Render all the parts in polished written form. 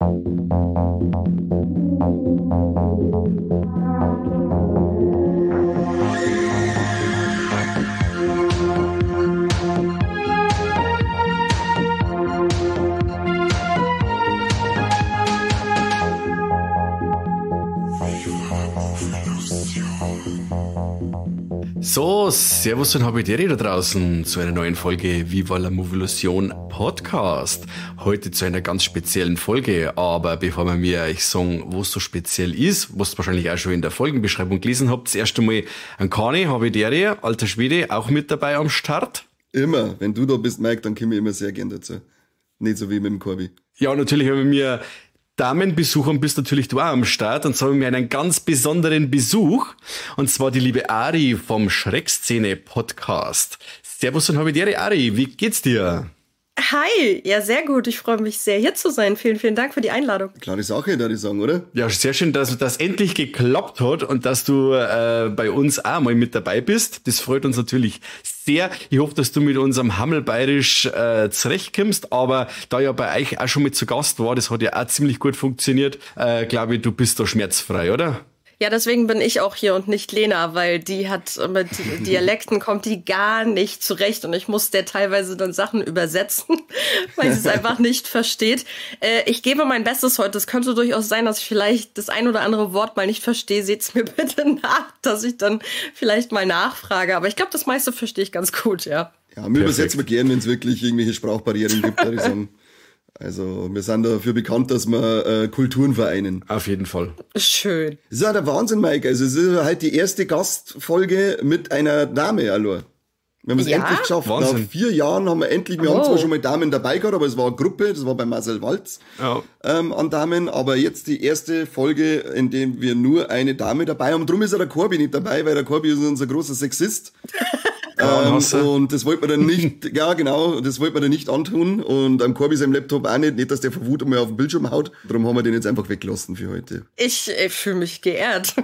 So, servus und habidere da draußen zu einer neuen Folge Viva la Movolution Podcast. Heute zu einer ganz speziellen Folge, aber bevor wir mir euch sagen, was so speziell ist, was ihr wahrscheinlich auch schon in der Folgenbeschreibung gelesen habt, das erste Mal an Kani, habidere, alter Schwede, auch mit dabei am Start. Immer, wenn du da bist, Mike, dann komme ich immer sehr gern dazu. Nicht so wie mit dem Corby. Ja, natürlich haben wir Damenbesuch und bist natürlich du auch am Start und so haben wir einen ganz besonderen Besuch und zwar die liebe Ari vom Schreckszene Podcast. Servus und habidere, Ari, wie geht's dir? Hi, ja sehr gut, ich freue mich sehr hier zu sein. Vielen, vielen Dank für die Einladung. Klare Sache, würde ich sagen, oder? Ja, sehr schön, dass das endlich geklappt hat und dass du bei uns auch mal mit dabei bist. Das freut uns natürlich sehr. Ich hoffe, dass du mit unserem Hammelbayerisch zurechtkommst, aber da ja bei euch auch schon mit zu Gast war, das hat ja auch ziemlich gut funktioniert, glaube ich, du bist da schmerzfrei, oder? Ja, deswegen bin ich auch hier und nicht Lena, weil die hat mit Dialekten kommt die gar nicht zurecht und ich muss der teilweise dann Sachen übersetzen, weil sie es einfach nicht versteht. Ich gebe mein Bestes heute. Es könnte durchaus sein, dass ich vielleicht das ein oder andere Wort mal nicht verstehe. Seht's mir bitte nach, dass ich dann vielleicht mal nachfrage. Aber ich glaube, das meiste verstehe ich ganz gut, ja. Ja, mir übersetzen wir gern, wenn es wirklich irgendwelche Sprachbarrieren gibt, würde ich sagen. Also wir sind dafür bekannt, dass wir Kulturen vereinen. Auf jeden Fall. Schön. Das ist ja der Wahnsinn, Mike. Also es ist halt die erste Gastfolge mit einer Dame, hallo. Wir haben es endlich geschafft. Wahnsinn. Nach 4 Jahren haben wir endlich, wir haben zwar schon mal Damen dabei gehabt, aber es war eine Gruppe, das war bei Marcel Walz an Damen, aber jetzt die erste Folge, in der wir nur eine Dame dabei haben. Drum ist ja der Corby nicht dabei, weil der Corby ist unser großer Sexist. Und das wollte man dann nicht, ja genau, das wollte man dann nicht antun und am Corby seinem Laptop auch nicht, dass der vor Wut einmal auf den Bildschirm haut. Darum haben wir den jetzt einfach weggelassen für heute. Ich fühle mich geehrt.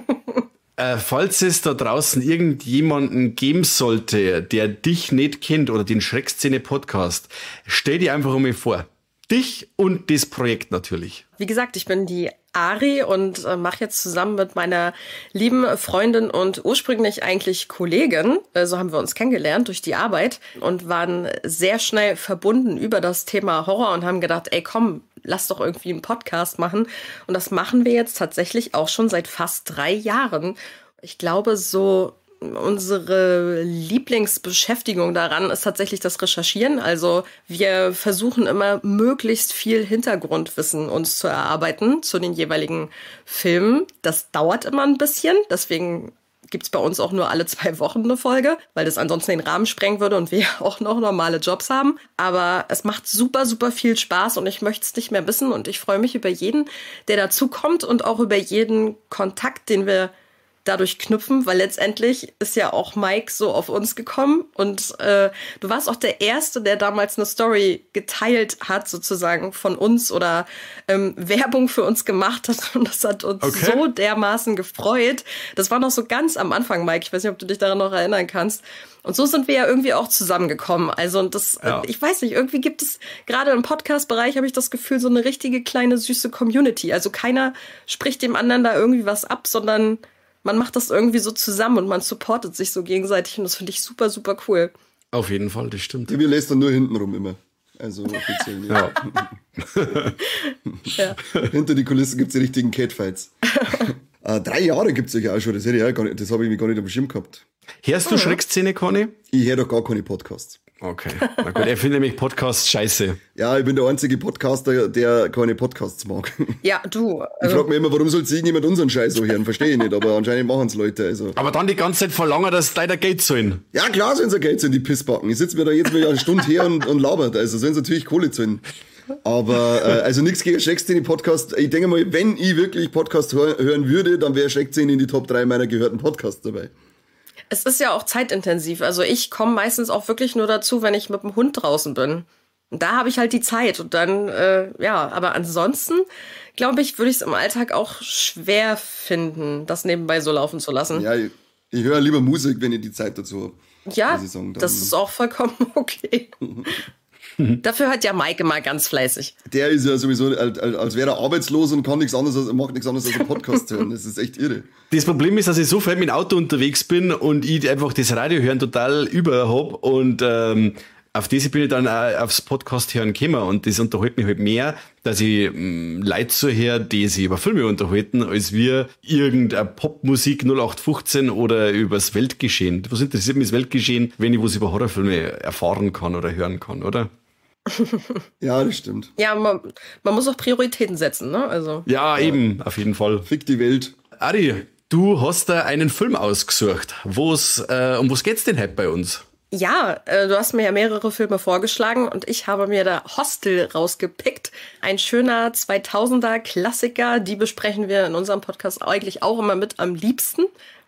Falls es da draußen irgendjemanden geben sollte, der dich nicht kennt oder den Schreckszene-Podcast, stell dir einfach einmal vor. Dich und das Projekt natürlich. Wie gesagt, ich bin die Ari und mache jetzt zusammen mit meiner lieben Freundin und ursprünglich eigentlich Kollegin, so haben wir uns kennengelernt durch die Arbeit und waren sehr schnell verbunden über das Thema Horror und haben gedacht, ey komm, lass doch irgendwie einen Podcast machen. Und das machen wir jetzt tatsächlich auch schon seit fast 3 Jahren. Ich glaube, so unsere Lieblingsbeschäftigung daran ist tatsächlich das Recherchieren. Also wir versuchen immer, möglichst viel Hintergrundwissen uns zu erarbeiten zu den jeweiligen Filmen. Das dauert immer ein bisschen, deswegen gibt's bei uns auch nur alle 2 Wochen eine Folge, weil das ansonsten den Rahmen sprengen würde und wir auch noch normale Jobs haben. Aber es macht super, super viel Spaß und ich möchte es nicht mehr missen und ich freue mich über jeden, der dazukommt und auch über jeden Kontakt, den wir dadurch knüpfen, weil letztendlich ist ja auch Mike so auf uns gekommen und du warst auch der Erste, der damals eine Story geteilt hat, sozusagen von uns oder Werbung für uns gemacht hat und das hat uns so dermaßen gefreut. Das war noch so ganz am Anfang, Mike, ich weiß nicht, ob du dich daran noch erinnern kannst. Und so sind wir ja irgendwie auch zusammengekommen. Also und das, ich weiß nicht, irgendwie gibt es gerade im Podcast-Bereich, habe ich das Gefühl, so eine richtige kleine süße Community. Also keiner spricht dem anderen da irgendwie was ab, sondern man macht das irgendwie so zusammen und man supportet sich so gegenseitig und das finde ich super, super cool. Auf jeden Fall, das stimmt. Ja, wir lästern nur hinten rum immer. Also offiziell nicht. Ja. Ja. Hinter die Kulissen gibt's die richtigen Catfights. 3 Jahre gibt's euch auch schon, das hätte ich auch gar nicht, das habe ich mir gar nicht auf dem Schirm gehabt. Hörst du Schreckszene, Conny? Ich höre doch gar keine Podcasts. Okay, na gut, er findet nämlich Podcasts scheiße. Ja, ich bin der einzige Podcaster, der keine Podcasts mag. Ja, du. Ich frag mich immer, warum soll irgendjemand unseren Scheiß so hören? Verstehe ich nicht, aber anscheinend machen's Leute. Also. Aber dann die ganze Zeit verlangen, dass leider Geld zahlen. Ja, klar sollen sie Geld zahlen, die Pissbacken. Ich sitze mir da jetzt mal eine Stunde her und labert. Also sollen sie natürlich Kohle zahlen. Aber also nichts gegen Schreckszene-Podcast. Ich denke mal, wenn ich wirklich Podcast hören würde, dann wäre Schreckszene in die Top 3 meiner gehörten Podcasts dabei. Es ist ja auch zeitintensiv. Also ich komme meistens auch wirklich nur dazu, wenn ich mit dem Hund draußen bin. Und da habe ich halt die Zeit und dann, ja, aber ansonsten, glaube ich, würde ich es im Alltag auch schwer finden, das nebenbei so laufen zu lassen. Ja, ich höre lieber Musik, wenn ich die Zeit dazu habe. Ja, sagen, das ist auch vollkommen okay. Dafür hört ja Mike immer ganz fleißig. Der ist ja sowieso, als wäre er arbeitslos und kann nichts anderes, macht nichts anderes als einen Podcast hören. Das ist echt irre. Das Problem ist, dass ich so viel mit dem Auto unterwegs bin und ich einfach das Radio hören total über hab und auf diese bin ich dann auch aufs Podcast hören gekommen und das unterhält mich halt mehr, dass ich Leute zuhöre, die sich über Filme unterhalten, als wir irgendeine Popmusik 0815 oder übers Weltgeschehen. Was interessiert mich das Weltgeschehen, wenn ich was über Horrorfilme erfahren kann oder hören kann, oder? Ja, das stimmt. Ja, man muss auch Prioritäten setzen, ne? Also. Ja, eben, auf jeden Fall. Fick die Welt. Ari, du hast da einen Film ausgesucht. Um was geht's denn heute bei uns? Ja, du hast mir ja mehrere Filme vorgeschlagen und ich habe mir da Hostel rausgepickt. Ein schöner 2000er Klassiker, die besprechen wir in unserem Podcast eigentlich auch immer mit am liebsten.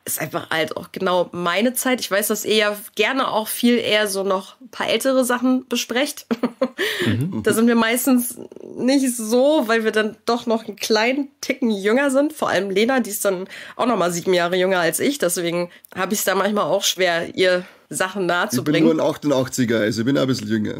Ist einfach halt auch genau meine Zeit. Ich weiß, dass ihr ja gerne auch viel eher so noch ein paar ältere Sachen besprecht. Mhm. Da sind wir meistens nicht so, weil wir dann doch noch einen kleinen Ticken jünger sind. Vor allem Lena, die ist dann auch noch mal 7 Jahre jünger als ich. Deswegen habe ich es da manchmal auch schwer, ihr Sachen nahezubringen. Ich bin nur ein 88er, also ich bin auch ein bisschen jünger.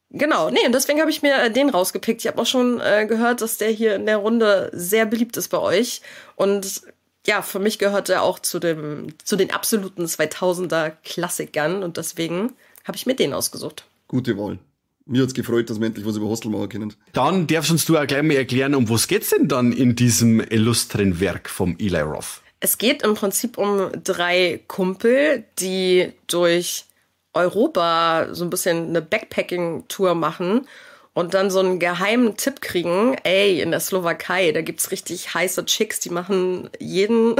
Genau, nee, und deswegen habe ich mir den rausgepickt. Ich habe auch schon gehört, dass der hier in der Runde sehr beliebt ist bei euch. Und ja, für mich gehört er auch zu den absoluten 2000er Klassikern und deswegen habe ich mir den ausgesucht. Gute Wahl. Mir hat's gefreut, dass wir endlich was über Hostel machen können. Dann darfst uns du auch gleich mal erklären, um was geht's denn dann in diesem illustren Werk vom Eli Roth? Es geht im Prinzip um 3 Kumpel, die durch Europa so ein bisschen eine Backpacking-Tour machen und dann so einen geheimen Tipp kriegen, ey, in der Slowakei, da gibt's richtig heiße Chicks, die machen jeden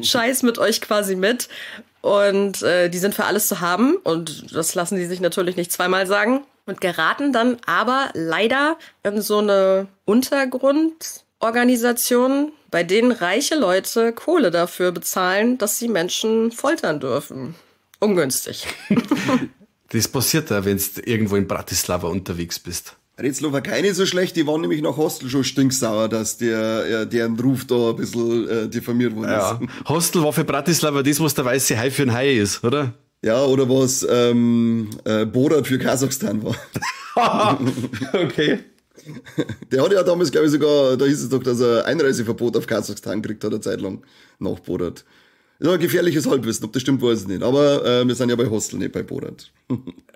Scheiß mit euch quasi mit. Und die sind für alles zu haben und das lassen die sich natürlich nicht zweimal sagen. Und geraten dann aber leider in so eine Untergrundorganisation, bei denen reiche Leute Kohle dafür bezahlen, dass sie Menschen foltern dürfen. Ungünstig. Das passiert da, wenn du irgendwo in Bratislava unterwegs bist. Die Slowakei nicht so schlecht, die waren nämlich nach Hostel schon stinksauer, dass deren Ruf da ein bisschen diffamiert worden ist. Ja. Hostel war für Bratislava das, was der weiße Hai für ein Hai ist, oder? Ja, oder was Borat für Kasachstan war. Okay. Der hat ja damals, glaube ich, sogar, da hieß es doch, dass er Einreiseverbot auf Kasachstan gekriegt hat, eine Zeit lang nach Borat. Ja, gefährliches Halbwissen, ob das stimmt, weiß ich nicht. Aber wir sind ja bei Hostel, nicht bei Borat.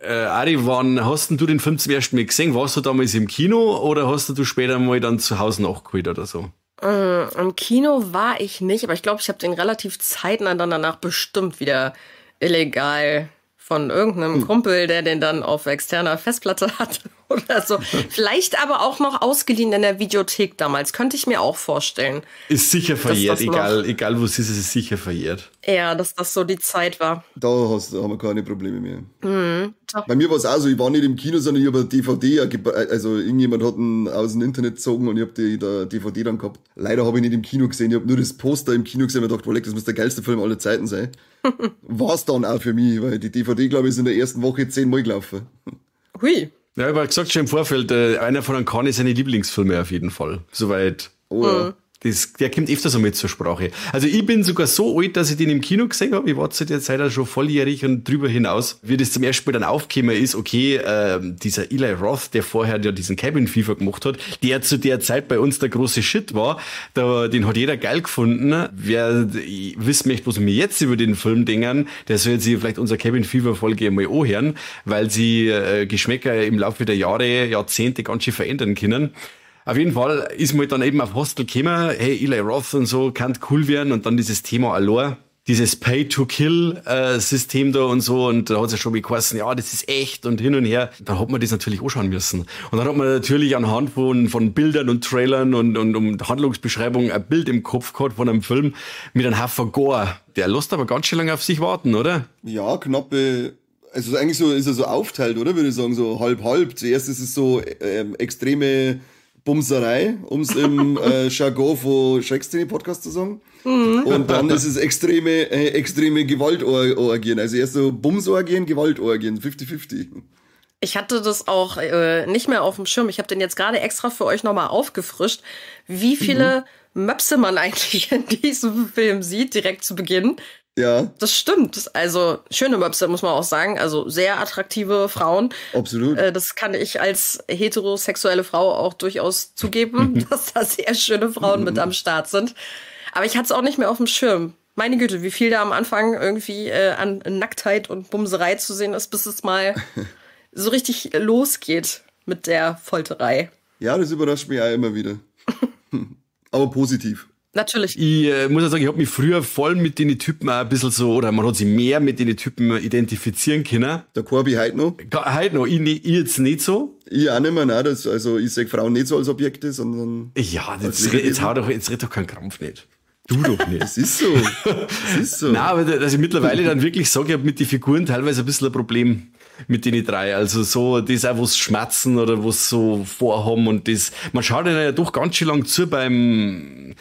Ari, wann hast denn du den Film zum ersten Mal gesehen? Warst du damals im Kino oder hast du später mal dann zu Hause nachgeholt oder so? Im Kino war ich nicht, aber ich glaube, ich habe den relativ zeitnah dann danach bestimmt wieder illegal von irgendeinem Kumpel, der den dann auf externer Festplatte hat oder so. Vielleicht aber auch noch ausgeliehen in der Videothek damals. Könnte ich mir auch vorstellen. Ist sicher verjährt, egal wo es ist, es ist sicher verjährt. Ja, dass das so die Zeit war. Da haben wir keine Probleme mehr. Mhm. Bei mir war es auch so, ich war nicht im Kino, sondern ich habe eine DVD, also irgendjemand hat einen aus dem Internet gezogen und ich habe die DVD dann gehabt. Leider habe ich nicht im Kino gesehen, ich habe nur das Poster im Kino gesehen und gedacht, das muss der geilste Film aller Zeiten sein. War es dann auch für mich, weil die DVD, glaube ich, ist in der ersten Woche 10-mal gelaufen. Hui. Ja, ich habe gesagt schon im Vorfeld, einer von den Kahn ist seine Lieblingsfilme auf jeden Fall. Soweit. Oh ja. Mhm. Der kommt öfter so mit zur Sprache. Also ich bin sogar so alt, dass ich den im Kino gesehen habe. Ich war zu der Zeit auch schon volljährig und drüber hinaus. Wie das zum ersten Mal dann aufgekommen ist, okay, dieser Eli Roth, der vorher ja diesen Cabin Fever gemacht hat, der zu der Zeit bei uns der große Shit war, den hat jeder geil gefunden. Wer wissen möchte, was wir jetzt über den Film denken, der soll sich vielleicht unsere Cabin Fever Folge einmal anhören, weil sie Geschmäcker im Laufe der Jahre, Jahrzehnte ganz schön verändern können. Auf jeden Fall ist man dann eben auf Hostel gekommen, hey, Eli Roth und so, kann cool werden und dann dieses Thema allein, dieses Pay-to-Kill-System da und so, und da hat es ja schon mal geheißen, ja, das ist echt und hin und her. Da hat man das natürlich anschauen müssen. Und dann hat man natürlich anhand von Bildern und Trailern und Handlungsbeschreibungen ein Bild im Kopf gehabt von einem Film mit einem Haufen Gore. Der lässt aber ganz schön lange auf sich warten, oder? Ja, knappe... Also eigentlich so ist er so aufteilt, oder? Würde ich sagen, so halb-halb. Zuerst ist es so extreme Bumserei, um es im Jargon von Schreckszene-Podcast zu sagen. Mhm. Und dann ist es extreme Gewaltorgien. Also erst so Bumsorgien, Gewaltorgien, 50-50. Ich hatte das auch nicht mehr auf dem Schirm. Ich habe den jetzt gerade extra für euch nochmal aufgefrischt, wie viele Möpse man eigentlich in diesem Film sieht, direkt zu Beginn. Ja. Das stimmt. Also schöne Möpse, muss man auch sagen. Also sehr attraktive Frauen. Absolut. Das kann ich als heterosexuelle Frau auch durchaus zugeben, dass da sehr schöne Frauen mit am Start sind. Aber ich hatte es auch nicht mehr auf dem Schirm. Meine Güte, wie viel da am Anfang irgendwie an Nacktheit und Bumserei zu sehen ist, bis es mal so richtig losgeht mit der Folterei. Ja, das überrascht mich auch immer wieder. Aber positiv. Natürlich. Ich muss ja sagen, ich hab mich früher voll mit den Typen auch ein bisschen so, oder man hat sich mehr mit den Typen identifizieren können. Der Corby heute noch? Heute noch, ich jetzt nicht so. Ich auch nicht mehr, nein, das, also ich seh Frauen nicht so als Objekte, sondern ja, jetzt red doch kein Krampf nicht. Du doch nicht. Das ist so. Das ist so. Nein, aber dass ich mittlerweile dann wirklich sage, ich hab mit den Figuren teilweise ein bisschen ein Problem mit den drei. Also so, das auch, wo's schmerzen oder wo's so vorhaben und das, man schaut ihnen ja doch ganz schön lang zu beim,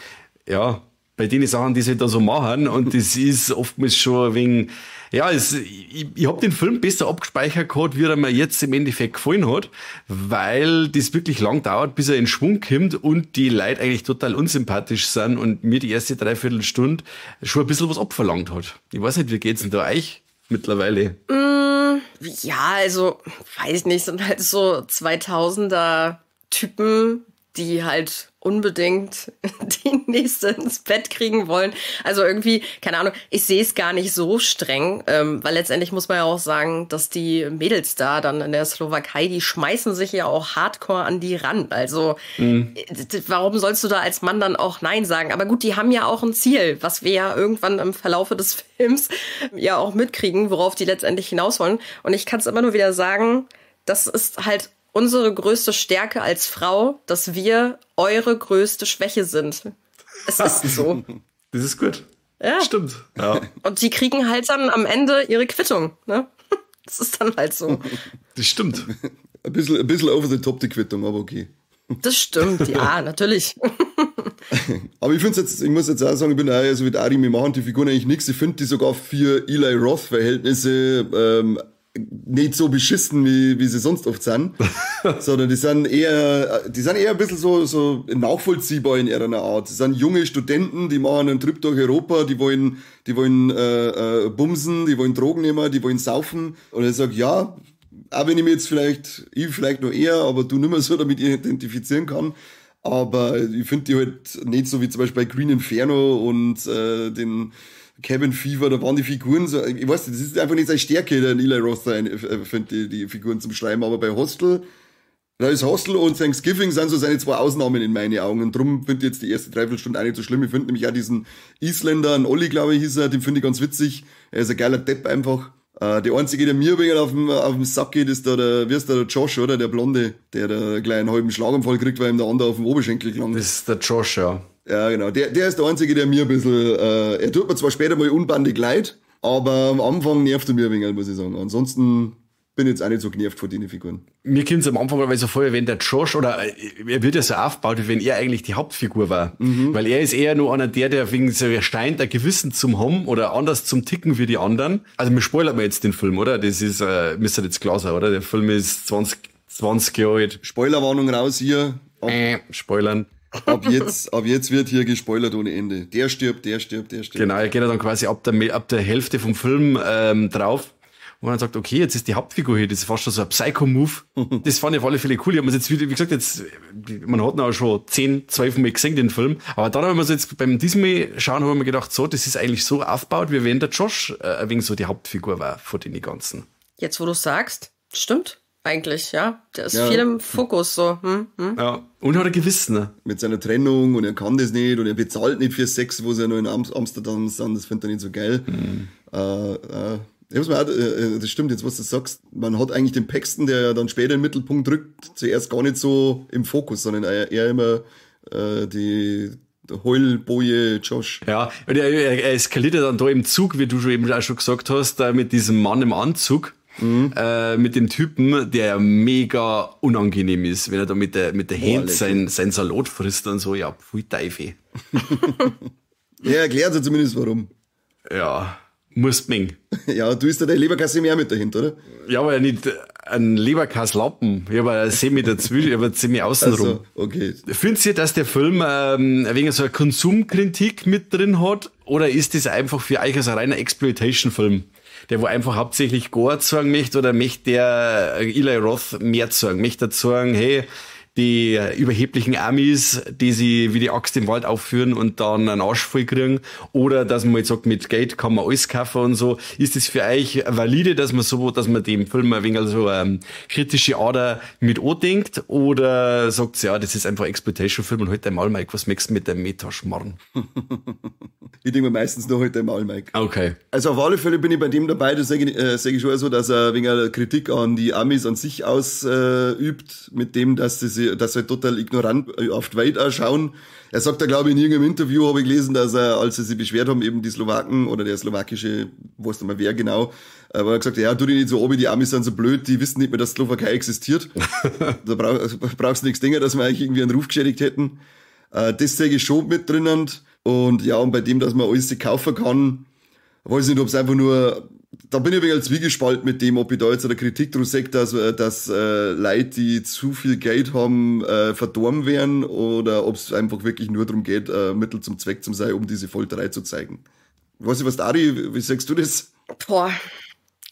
ja, bei den Sachen, die sie da so machen, und das ist oftmals schon ein wenig, ja, ich hab den Film besser abgespeichert gehabt, wie er mir jetzt im Endeffekt gefallen hat, weil das wirklich lang dauert, bis er in Schwung kommt und die Leute eigentlich total unsympathisch sind und mir die erste Dreiviertelstunde schon ein bisschen was abverlangt hat. Ich weiß nicht, wie geht's denn da euch mittlerweile? Ja, also, weiß nicht, sind halt so 2000er Typen, die halt unbedingt die nächste ins Bett kriegen wollen. Also irgendwie, keine Ahnung, ich sehe es gar nicht so streng, weil letztendlich muss man ja auch sagen, dass die Mädels da dann in der Slowakei, die schmeißen sich ja auch hardcore an die ran. Also warum sollst du da als Mann dann auch Nein sagen? Aber gut, die haben ja auch ein Ziel, was wir ja irgendwann im Verlaufe des Films ja auch mitkriegen, worauf die letztendlich hinaus wollen. Und ich kann es immer nur wieder sagen, das ist halt unsere größte Stärke als Frau, dass wir eure größte Schwäche sind. Es ist so. Das ist gut. Ja. Stimmt. Ja. Und die kriegen halt dann am Ende ihre Quittung. Ne? Das ist dann halt so. Das stimmt. Ein bisschen over the top die Quittung, aber okay. Das stimmt, ja, natürlich. Aber ich finde jetzt, ich muss jetzt auch sagen, ich bin auch, also mit Ari, wir machen die Figuren eigentlich nichts. Ich finde die sogar für Eli Roth-Verhältnisse nicht so beschissen, wie sie sonst oft sind, sondern die sind eher ein bisschen so nachvollziehbar in ihrer Art. Sie sind junge Studenten, die machen einen Trip durch Europa, die wollen bumsen, die wollen Drogen nehmen, die wollen saufen. Und ich sag, ja, auch wenn ich mir jetzt vielleicht noch eher, aber du nicht mehr so damit identifizieren kann. Aber ich finde die halt nicht so wie zum Beispiel bei Green Inferno und den Cabin Fever, da waren die Figuren so, ich weiß nicht, das ist einfach nicht seine Stärke, der Eli Roth finde die Figuren zum Schreiben, aber bei Hostel, da ist Hostel und Thanksgiving sind so seine zwei Ausnahmen in meinen Augen und drum finde ich jetzt die erste Dreiviertelstunde auch nicht so schlimm. Ich finde nämlich auch diesen Isländer, einen Olli, glaube ich, hieß er, den finde ich ganz witzig. Er ist ein geiler Depp einfach. Der einzige, der mir ein wenig auf dem Sack geht, ist da der, wie ist der Josh, oder? Der Blonde, der da gleich einen halben Schlaganfall kriegt, weil ihm der andere auf den Oberschenkel gelangt. Das ist der Josh, ja. Ja, genau. Der ist der Einzige, der mir ein bisschen, er tut mir zwar später mal unbandig leid, aber am Anfang nervt er mir ein wenig, muss ich sagen. Ansonsten bin ich jetzt auch nicht so genervt von den Figuren. Mir kommt es am Anfang weil so vor, wenn der Josh, oder er wird ja so aufgebaut, wie wenn er eigentlich die Hauptfigur war. Mhm. Weil er ist eher nur einer der wegen so, er scheint ein Gewissen zum haben oder anders zum Ticken wie die anderen. Also mir spoilert man jetzt den Film, oder? Das ist, müsste jetzt klar sein, oder? Der Film ist 20 Jahre alt. Spoilerwarnung raus hier. Spoilern. Ab jetzt wird hier gespoilert ohne Ende. Der stirbt, der stirbt, der stirbt. Genau, er geht ja dann quasi ab der Hälfte vom Film drauf, wo man dann sagt, okay, jetzt ist die Hauptfigur hier, das ist fast schon so ein Psycho-Move. Das fand ich auf alle Fälle cool. Ich hab mir jetzt wieder, wie gesagt, jetzt, man hat ihn auch schon 10, 12 Mal gesehen, den Film. Aber dann haben wir so jetzt beim diesmal schauen, haben wir gedacht, so, das ist eigentlich so aufgebaut, wie wenn der Josh ein wenig so die Hauptfigur war von den ganzen. Jetzt, wo du sagst, stimmt. Eigentlich, ja. Der ist viel im Fokus, so. Ja, und hat ein Gewissen. Ne? Mit seiner Trennung und er kann das nicht und er bezahlt nicht für Sex, wo sie ja noch in Amsterdam sind, das findet er nicht so geil. Mhm. Ich hab's mir auch, das stimmt, jetzt was du sagst, man hat eigentlich den Paxton, der ja dann später in den Mittelpunkt rückt, zuerst gar nicht so im Fokus, sondern eher immer die Heulboje Josh. Ja, und er eskaliert ja dann da im Zug, wie du schon eben auch schon gesagt hast, da mit diesem Mann im Anzug. Mhm. Mit dem Typen, der ja mega unangenehm ist, wenn er da mit der Hand sein Salat frisst und so, ja, pfui Teufel. Ja, erklärt er zumindest warum. Ja, muss mengen. Ja, du isst ja dein Leberkasse mehr mit dahinter, oder? Ja, aber ja nicht, Ein Leberkaslappen. Ich habe ein Semi dazwischen, ich habe ein Semi außenrum. Also, okay. Findet ihr, dass der Film ein wenig so eine Konsumkritik mit drin hat? Oder ist das einfach für euch so ein reiner Exploitation-Film? Der wo einfach hauptsächlich Gore zeigen möchte, oder möchte der Eli Roth mehr zeigen? Möchte er zeigen, hey, die überheblichen Amis, die sie wie die Axt im Wald aufführen und dann einen Arsch voll kriegen, oder dass man jetzt sagt, mit Geld kann man alles kaufen und so. Ist das für euch valide, dass man so, dass man dem Film ein wenig so kritische Ader mit andenkt, oder sagt ja, das ist einfach Exploitation-Film und halt dein Maul, Mike, was möchtest du mit dem Metaschmarrn? Ich denke mir meistens nur halt dein Maul, Mike. Okay. Also auf alle Fälle bin ich bei dem dabei, das sage ich schon so, dass er wegen einer Kritik an die Amis an sich ausübt, mit dem, dass sie total ignorant auf die Welt auch schauen. Er sagt da, glaube ich, in irgendeinem Interview, habe ich gelesen, dass er, als sie sich beschwert haben, eben die Slowaken oder der slowakische, weiß nicht mehr wer genau, aber er hat gesagt, ja, tu dich nicht so ob, die Amis sind so blöd, die wissen nicht mehr, dass die Slowakei existiert. Da brauchst du nichts denken, dass wir eigentlich irgendwie einen Ruf geschädigt hätten. Das sehe ich schon mit drinnen. Und ja, und bei dem, dass man alles kaufen kann, weiß ich nicht, ob es einfach nur, da bin ich ein wenig zwiegespalten mit dem, ob ich da jetzt eine Kritik draus sehe, dass Leute, die zu viel Geld haben, verdorben werden, oder ob es einfach wirklich nur darum geht, Mittel zum Zweck zu sein, um diese Folterei zu zeigen. Weiß ich was, Ari, wie sagst du das? Boah,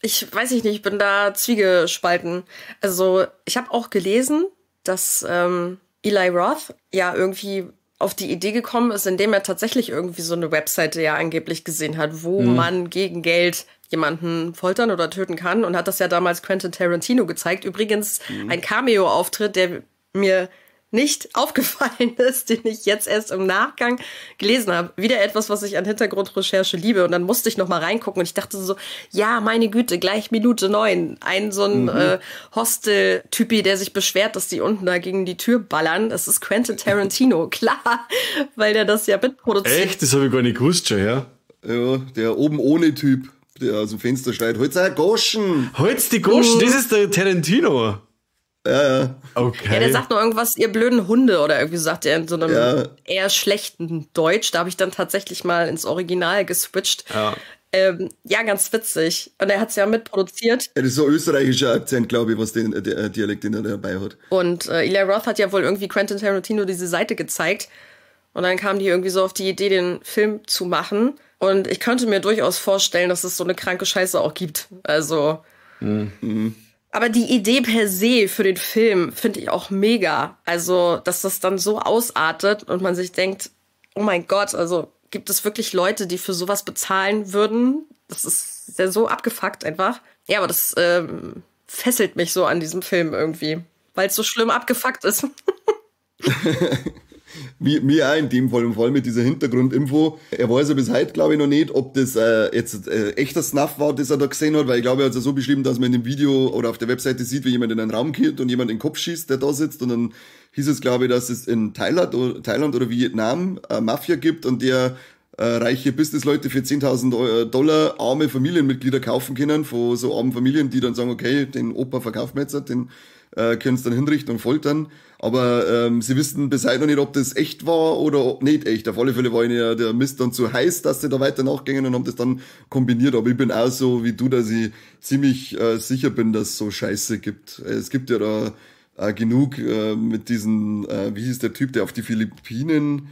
ich weiß nicht, ich bin da zwiegespalten. Also ich habe auch gelesen, dass Eli Roth ja irgendwie auf die Idee gekommen ist, indem er tatsächlich irgendwie so eine Webseite ja angeblich gesehen hat, wo man gegen Geld jemanden foltern oder töten kann, und hat das ja damals Quentin Tarantino gezeigt. Übrigens ein Cameo-Auftritt, der mir nicht aufgefallen ist, den ich jetzt erst im Nachgang gelesen habe. Wieder etwas, was ich an Hintergrundrecherche liebe. Und dann musste ich noch mal reingucken und ich dachte so, ja, meine Güte, gleich Minute 9. Ein so ein Hostel-Typi, der sich beschwert, dass die unten da gegen die Tür ballern. Das ist Quentin Tarantino, klar, weil der das ja mitproduziert. Echt? Das habe ich gar nicht gewusst schon, ja? Ja, der oben ohne Typ, der aus dem Fenster schreit, holt's die Goschen! Holt's die Goschen, das ist der Tarantino! Ja, ja. Okay. Ja, der sagt nur irgendwas, ihr blöden Hunde, oder irgendwie sagt er in so einem eher schlechten Deutsch. Da habe ich dann tatsächlich mal ins Original geswitcht. Ja, ja, ganz witzig. Und er hat's ja mitproduziert. Ja, das ist so ein österreichischer Akzent, glaube ich, was den Dialekt, den er dabei hat. Und Eli Roth hat ja wohl irgendwie Quentin Tarantino diese Seite gezeigt. Und dann kamen die irgendwie so auf die Idee, den Film zu machen. Und ich könnte mir durchaus vorstellen, dass es so eine kranke Scheiße auch gibt. Also. Aber die Idee per se für den Film finde ich auch mega. Also, dass das dann so ausartet und man sich denkt, oh mein Gott, also gibt es wirklich Leute, die für sowas bezahlen würden? Das ist ja so abgefuckt einfach. Ja, aber das fesselt mich so an diesem Film irgendwie, weil es so schlimm abgefuckt ist. Mir auch in dem Fall, und vor allem mit dieser Hintergrundinfo. Er weiß ja bis heute, glaube ich, noch nicht, ob das jetzt echter Snuff war, das er da gesehen hat, weil ich glaube, er hat es ja so beschrieben, dass man in dem Video oder auf der Webseite sieht, wie jemand in einen Raum geht und jemand in den Kopf schießt, der da sitzt, und dann hieß es, glaube ich, dass es in Thailand oder Vietnam Mafia gibt und der reiche Businessleute für $10.000 arme Familienmitglieder kaufen können, von so armen Familien, die dann sagen, okay, den Opa verkaufen wir jetzt, den können es dann hinrichten und foltern. Aber sie wissen bis heute noch nicht, ob das echt war oder ob nicht echt. Auf alle Fälle war ihnen ja der Mist dann zu heiß, dass sie da weiter nachgingen und haben das dann kombiniert. Aber ich bin auch so wie du, dass ich ziemlich sicher bin, dass es so Scheiße gibt. Es gibt ja da genug mit diesen, wie hieß der Typ, der auf die Philippinen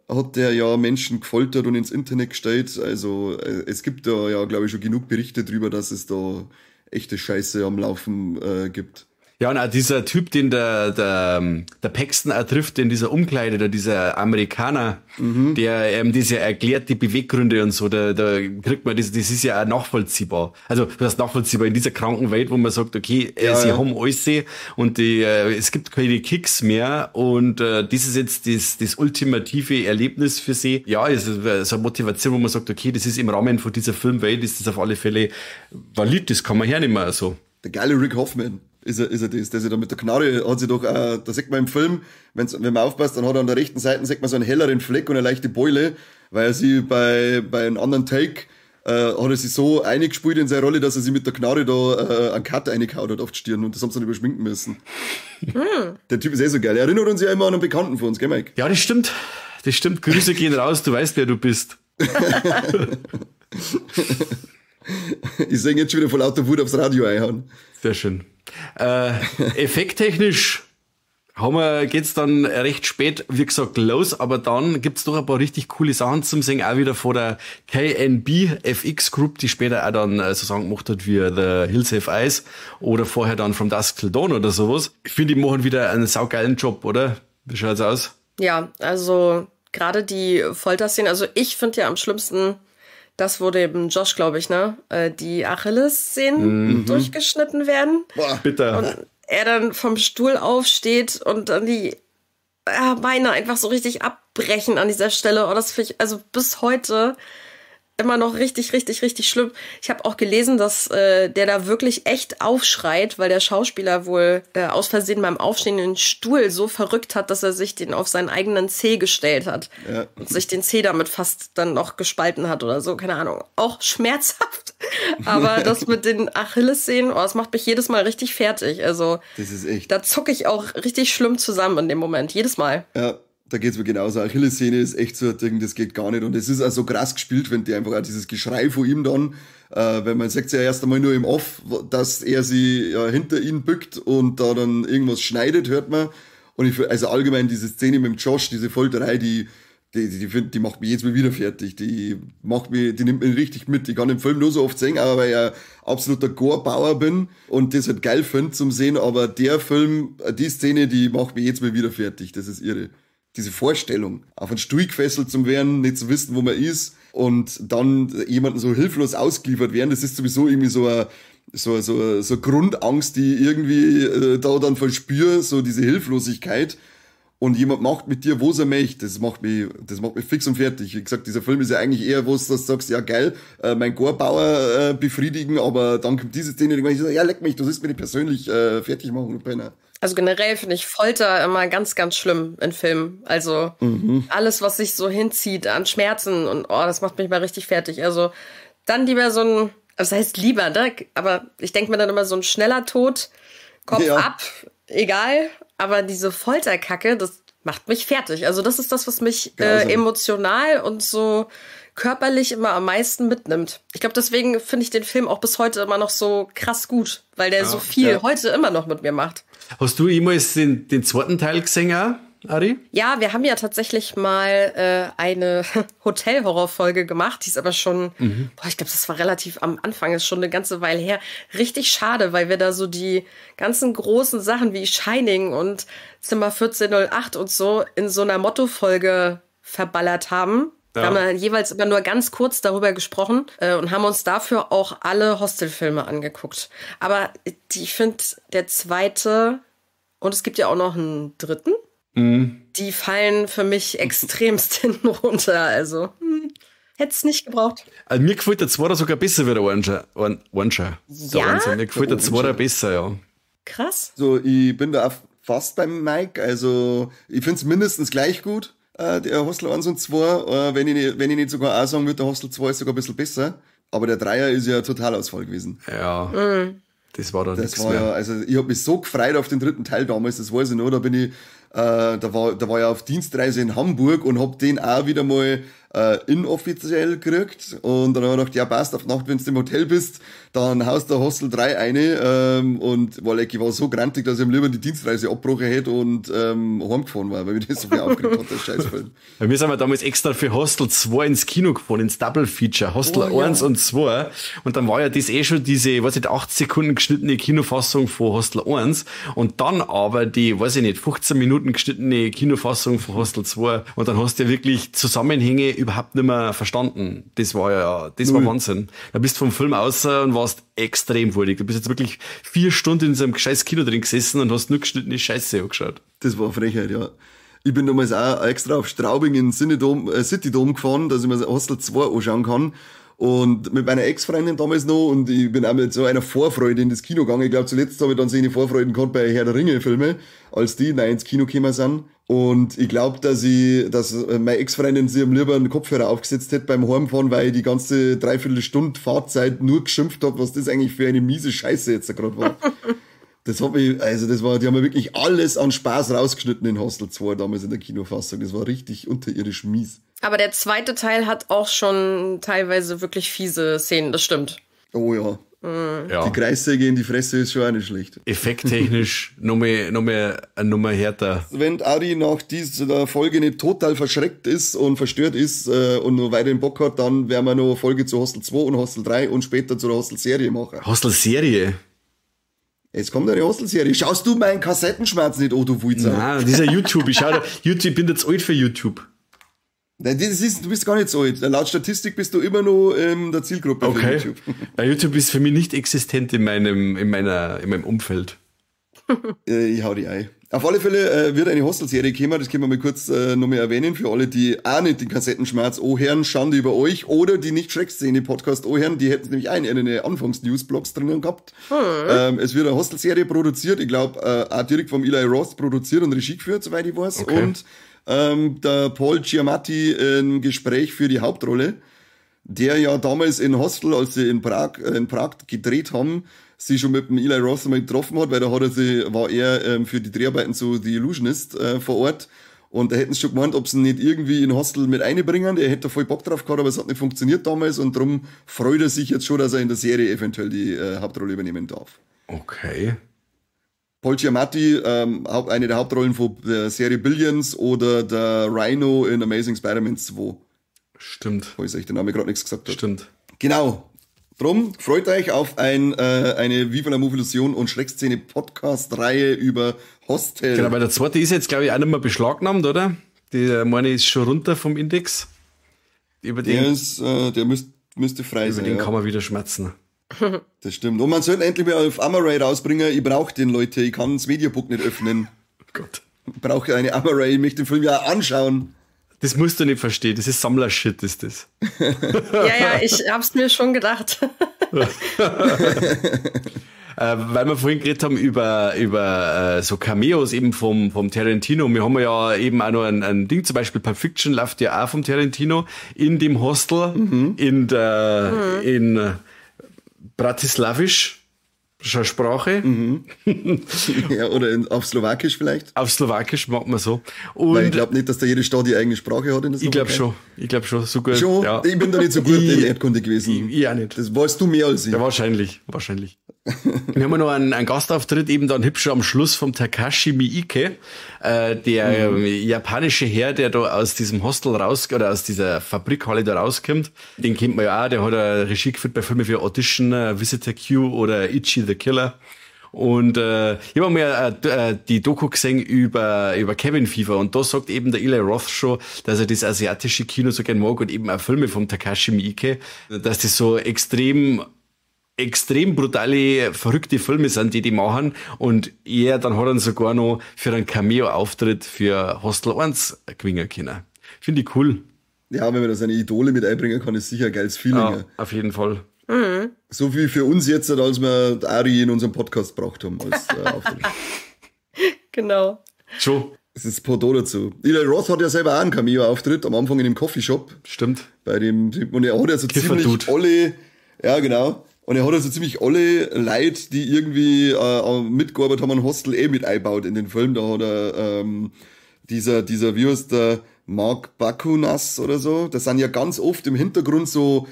hat der ja Menschen gefoltert und ins Internet gestellt. Also es gibt da ja, glaube ich, schon genug Berichte drüber, dass es da echte Scheiße am Laufen gibt. Ja, und auch dieser Typ, den der Paxton auch trifft in dieser Umkleide, da dieser Amerikaner, der das ja erklärt, die Beweggründe und so, da kriegt man das, das ist ja auch nachvollziehbar. Also, das ist nachvollziehbar in dieser kranken Welt, wo man sagt, okay, ja, sie haben alles und die, es gibt keine Kicks mehr und das ist jetzt das ultimative Erlebnis für sie. Ja, es ist so eine Motivation, wo man sagt, okay, das ist im Rahmen von dieser Filmwelt, ist das auf alle Fälle valid, das kann man hernehmen, so. Der geile Rick Hoffman. Ist er das, der sich da mit der Knarre, hat sich doch, da sieht man im Film, wenn man aufpasst, dann hat er an der rechten Seite, sieht man so einen helleren Fleck und eine leichte Beule, weil er sich bei einem anderen Take, hat er sich so eingespielt in seine Rolle, dass er sich mit der Knarre da, einen Cut reingehauen hat auf die Stirn und das haben sie dann überschminken müssen. Der Typ ist eh so geil. Er erinnert uns ja immer an einen Bekannten von uns, gell, Mike? Ja, das stimmt. Das stimmt. Grüße gehen raus, du weißt, wer du bist. Ich sehe jetzt schon wieder vor lauter Wut aufs Radio einhauen. Sehr schön. Effekttechnisch geht's dann recht spät, wie gesagt, los, aber dann gibt's doch ein paar richtig coole Sachen zum Sehen, auch wieder von der KNB FX Group, die später auch dann so Sachen gemacht hat wie The Hills Have Eyes oder vorher dann From Dusk Till Dawn oder sowas. Ich finde, die machen wieder einen saugeilen Job, oder? Wie schaut's aus? Ja, also gerade die Folterszenen, also ich finde ja am schlimmsten das, wo dem Josh, glaube ich, ne, die Achillessehnen durchgeschnitten werden. Boah, bitter. Und er dann vom Stuhl aufsteht und dann die Beine einfach so richtig abbrechen an dieser Stelle. Oh, das finde ich also bis heute immer noch richtig, richtig, richtig schlimm. Ich habe auch gelesen, dass der da wirklich echt aufschreit, weil der Schauspieler wohl aus Versehen beim Aufstehen den Stuhl so verrückt hat, dass er sich den auf seinen eigenen Zeh gestellt hat. Ja. Und sich den Zeh damit fast dann noch gespalten hat oder so, keine Ahnung. Auch schmerzhaft. Aber das mit den Achillessehnen, oh, das macht mich jedes Mal richtig fertig. Also, das ist echt. Da zucke ich auch richtig schlimm zusammen in dem Moment. Jedes Mal. Ja. Da geht's mir genauso. Achillessehne ist echt so ein Ding, das geht gar nicht. Und es ist auch so krass gespielt, wenn die einfach auch dieses Geschrei von ihm dann, weil man sagt ja erst einmal nur im Off, dass er sie ja hinter ihn bückt und da dann irgendwas schneidet, hört man. Und ich, also allgemein diese Szene mit dem Josh, diese Folterei, die macht mich jetzt mal wieder fertig. Die nimmt mich richtig mit. Ich kann den Film nur so oft sehen, aber weil ich ein absoluter Gore-Bauer bin und das halt geil finde zum Sehen, aber der Film, die Szene, die macht mich jetzt mal wieder fertig. Das ist irre. Diese Vorstellung, auf einen Stuhl gefesselt zu werden, nicht zu wissen, wo man ist und dann jemanden so hilflos ausgeliefert werden, das ist sowieso irgendwie so eine Grundangst, die ich irgendwie da dann verspüre, so diese Hilflosigkeit. Und jemand macht mit dir, was er möchte, das macht mich fix und fertig. Wie gesagt, dieser Film ist ja eigentlich eher was, dass du sagst, ja geil, mein Gore-Bauer befriedigen, aber dann kommt diese Szene, und ich sage, ja leck mich, du sollst mich nicht persönlich fertig machen, du Penner. Also generell finde ich Folter immer ganz, ganz schlimm in Filmen. Also alles, was sich so hinzieht an Schmerzen und oh, das macht mich mal richtig fertig. Also dann lieber so ein, das heißt lieber, ne? Aber ich denke mir dann immer so ein schneller Tod, Kopf ab, egal. Aber diese Folterkacke, das macht mich fertig. Also das ist das, was mich emotional und so körperlich immer am meisten mitnimmt. Ich glaube, deswegen finde ich den Film auch bis heute immer noch so krass gut, weil der so viel heute immer noch mit mir macht. Hast du jemals den zweiten Teil gesehen, auch, Ari? Ja, wir haben ja tatsächlich mal eine Hotel-Horror-Folge gemacht. Die ist aber schon, boah, ich glaube, das war relativ am Anfang, ist schon eine ganze Weile her. Richtig schade, weil wir da so die ganzen großen Sachen wie Shining und Zimmer 1408 und so in so einer Motto-Folge verballert haben. Ja. Wir haben dann jeweils immer nur ganz kurz darüber gesprochen und haben uns dafür auch alle Hostelfilme angeguckt. Aber ich finde, der zweite, und es gibt ja auch noch einen dritten, die fallen für mich extremst hinten runter. Also, hätte es nicht gebraucht. Also, mir gefällt der zweite sogar besser wie der Orange. Ja? Mir gefällt der zweite besser, ja. Krass. So, ich bin da auch fast beim Mike. Also, ich finde es mindestens gleich gut. Der Hostel 1 und 2, wenn ich nicht sogar auch sagen würde, der Hostel 2 ist sogar ein bisschen besser. Aber der Dreier ist ja Totalausfall gewesen. Ja. Das war dann nichts mehr. Ja, also ich hab mich so gefreut auf den dritten Teil damals, das weiß ich noch, da bin ich, da war ich auf Dienstreise in Hamburg und hab den auch wieder mal inoffiziell gekriegt. Und dann hab ich gedacht, ja passt, auf Nacht, wenn du im Hotel bist, dann haust du Hostel 3 eine. Und weil ich war so grantig, dass ich am lieber die Dienstreise abgebrochen hätte und heimgefahren war, weil mich das so viel aufgeregt hat, der Scheißfilm. Wir sind damals extra für Hostel 2 ins Kino gefahren, ins Double Feature, Hostel 1 und 2. Und dann war ja das eh schon diese, weiß ich nicht, 8 Sekunden geschnittene Kinofassung von Hostel 1 und dann aber die, weiß ich nicht, 15 Minuten geschnittene Kinofassung von Hostel 2. Und dann hast du ja wirklich Zusammenhänge überhaupt nicht mehr verstanden. Das war ja, das war Wahnsinn. Da bist du vom Film aus und warst extrem wullig. Du bist jetzt wirklich 4 Stunden in so einem scheiß Kino drin gesessen und hast nur geschnittene Scheiße angeschaut. Das war Frechheit, ja. Ich bin damals auch extra auf Straubing in Citydom gefahren, dass ich mir Hostel 2 anschauen kann. Und mit meiner Ex-Freundin damals noch, und ich bin auch mit so einer Vorfreude in das Kino gegangen. Ich glaube, zuletzt habe ich dann so eine Vorfreude gehabt bei Herr der Ringe-Filme, als die neu ins Kino gekommen sind. Und ich glaube, dass meine Ex-Freundin sich am lieber einen Kopfhörer aufgesetzt hätte beim Heimfahren, weil ich die ganze Dreiviertelstunde Fahrzeit nur geschimpft habe, was das eigentlich für eine miese Scheiße jetzt da gerade war. Das hat mich, also das war, die haben mir wirklich alles an Spaß rausgeschnitten in Hostel 2 damals in der Kinofassung. Das war richtig unterirdisch mies. Aber der zweite Teil hat auch schon teilweise wirklich fiese Szenen, das stimmt. Oh ja. Mhm. Ja. Die Kreissäge in die Fresse ist schon auch nicht schlecht. Effekttechnisch noch mehr eine Nummer härter. Wenn Ari nach dieser Folge nicht total verschreckt ist und verstört ist und noch weiterhin Bock hat, dann werden wir noch eine Folge zu Hostel 2 und Hostel 3 und später zu der Hostel-Serie machen. Hostel-Serie? Jetzt kommt eine Hostel-Serie. Schaust du meinen Kassettenschmerz nicht an, du Wulzer? Nein, dieser YouTube. Ich schau da, YouTube, ich bin jetzt alt für YouTube. Nein, das ist, du bist gar nicht so alt. Laut Statistik bist du immer noch in der Zielgruppe okay. für YouTube. Ja, YouTube ist für mich nicht existent in meinem Umfeld. Ich hau die ein. Auf alle Fälle wird eine Hostel-Serie kommen, das können wir mal kurz noch mal erwähnen, für alle, die auch nicht den Kassettenschmerz anhören, Schande über euch, oder die nicht Schreckszene-Podcast anhören, die hätten nämlich auch in ihren Anfangs-News-Blogs drinnen gehabt. Mhm. Es wird eine Hostel-Serie produziert, ich glaube, auch direkt vom Eli Roth produziert und Regie geführt, soweit ich weiß. Okay. Und der Paul Giamatti im Gespräch für die Hauptrolle, der ja damals in Hostel, als sie in Prag gedreht haben, sie schon mit dem Eli Roth mal getroffen hat, weil da hat er sie, war er für die Dreharbeiten zu The Illusionist vor Ort und da hätten sie schon gemeint, ob sie ihn nicht irgendwie in Hostel mit einbringen. Der hätte da voll Bock drauf gehabt, aber es hat nicht funktioniert damals und darum freut er sich jetzt schon, dass er in der Serie eventuell die Hauptrolle übernehmen darf. Okay. Paul Giamatti, eine der Hauptrollen von der Serie Billions oder der Rhino in Amazing Spider-Man 2. Stimmt. Falls euch der Name gerade nichts gesagt hat. Stimmt. Genau. Drum, freut euch auf eine Viva la Movilusion und Schreckszene Podcast-Reihe über Hostel. Genau, weil der zweite ist jetzt, glaube ich, auch nicht mehr beschlagnahmt, oder? Der meine ist schon runter vom Index. Über den, der ist, der müsste frei über sein. Über den kann man wieder schmerzen. Das stimmt. Und man sollte endlich mal auf Amaray rausbringen. Ich brauche den, Leute. Ich kann das Mediabook nicht öffnen. Oh Gott. Ich brauche eine Amaray. Ich möchte den Film ja anschauen. Das musst du nicht verstehen. Das ist Sammlershit, ist das. Ja, ich hab's mir schon gedacht. Weil wir vorhin geredet haben über so Cameos eben vom Tarantino. Wir haben ja eben auch noch ein Ding, zum Beispiel Pulp Fiction läuft ja auch vom Tarantino in dem Hostel, in Bratislavisch Sprache. Mhm. Ja, oder auf Slowakisch vielleicht. Auf Slowakisch macht man so. Und weil ich glaube nicht, dass da jede Stadt die eigene Sprache hat in der Slowakei. Ich glaube schon. So gut. Schon? Ja. Ich bin da nicht so gut in Erdkunde gewesen. Ich auch nicht. Das weißt du mehr als ich. Ja, wahrscheinlich. Wir haben noch einen Gastauftritt eben dann hübsch am Schluss vom Takashi Miike, der japanische Herr, der da aus diesem Hostel raus, oder aus dieser Fabrikhalle da rauskommt. Den kennt man ja auch, der hat eine Regie geführt bei Filmen wie Audition, Visitor Q oder Ichi the Killer. Und ich habe mal die Doku gesehen über Cabin Fever und da sagt eben der Eli Roth schon, dass er das asiatische Kino so gern mag und eben auch Filme vom Takashi Miike, dass das so extrem brutale, verrückte Filme sind, die machen. Und er dann hat er sogar noch für einen Cameo-Auftritt für Hostel 1 gewinnen können. Finde ich cool. Ja, wenn man da seine Idole mit einbringen kann, ist sicher ein geiles Feeling. Ja, auf jeden Fall. Mhm. So wie für uns jetzt, als wir Ari in unserem Podcast gebraucht haben als Auftritt. Genau. Schon. Das ist Pendant dazu. Eli Roth hat ja selber auch einen Cameo-Auftritt, am Anfang in dem Coffeeshop. Stimmt. Bei dem Typ. Und er hat ja so ziemlich alle, ja genau. Und er hat also ziemlich alle Leute, die irgendwie mitgearbeitet haben, an Hostel mit eingebaut in den Film. Da hat er dieser, wie heißt der, Mark Bakunas oder so. Das sind ja ganz oft im Hintergrund so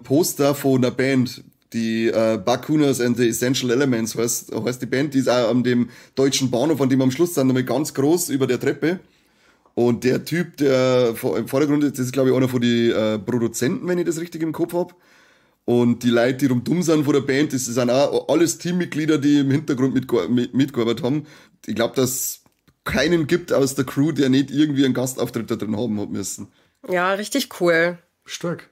Poster von einer Band, die Bakunas and the Essential Elements heißt die Band, die ist auch an dem deutschen Bahnhof, an dem am Schluss sind, nochmal ganz groß über der Treppe. Und der Typ, der im Vordergrund ist, das ist glaube ich einer von den Produzenten, wenn ich das richtig im Kopf hab. Und die Leute, die rumdumm sind von der Band, das sind auch alles Teammitglieder, die im Hintergrund mitgearbeitet haben. Ich glaube, dass es keinen gibt aus der Crew, der nicht irgendwie einen Gastauftritt da drin haben hat müssen. Ja, richtig cool. Stark.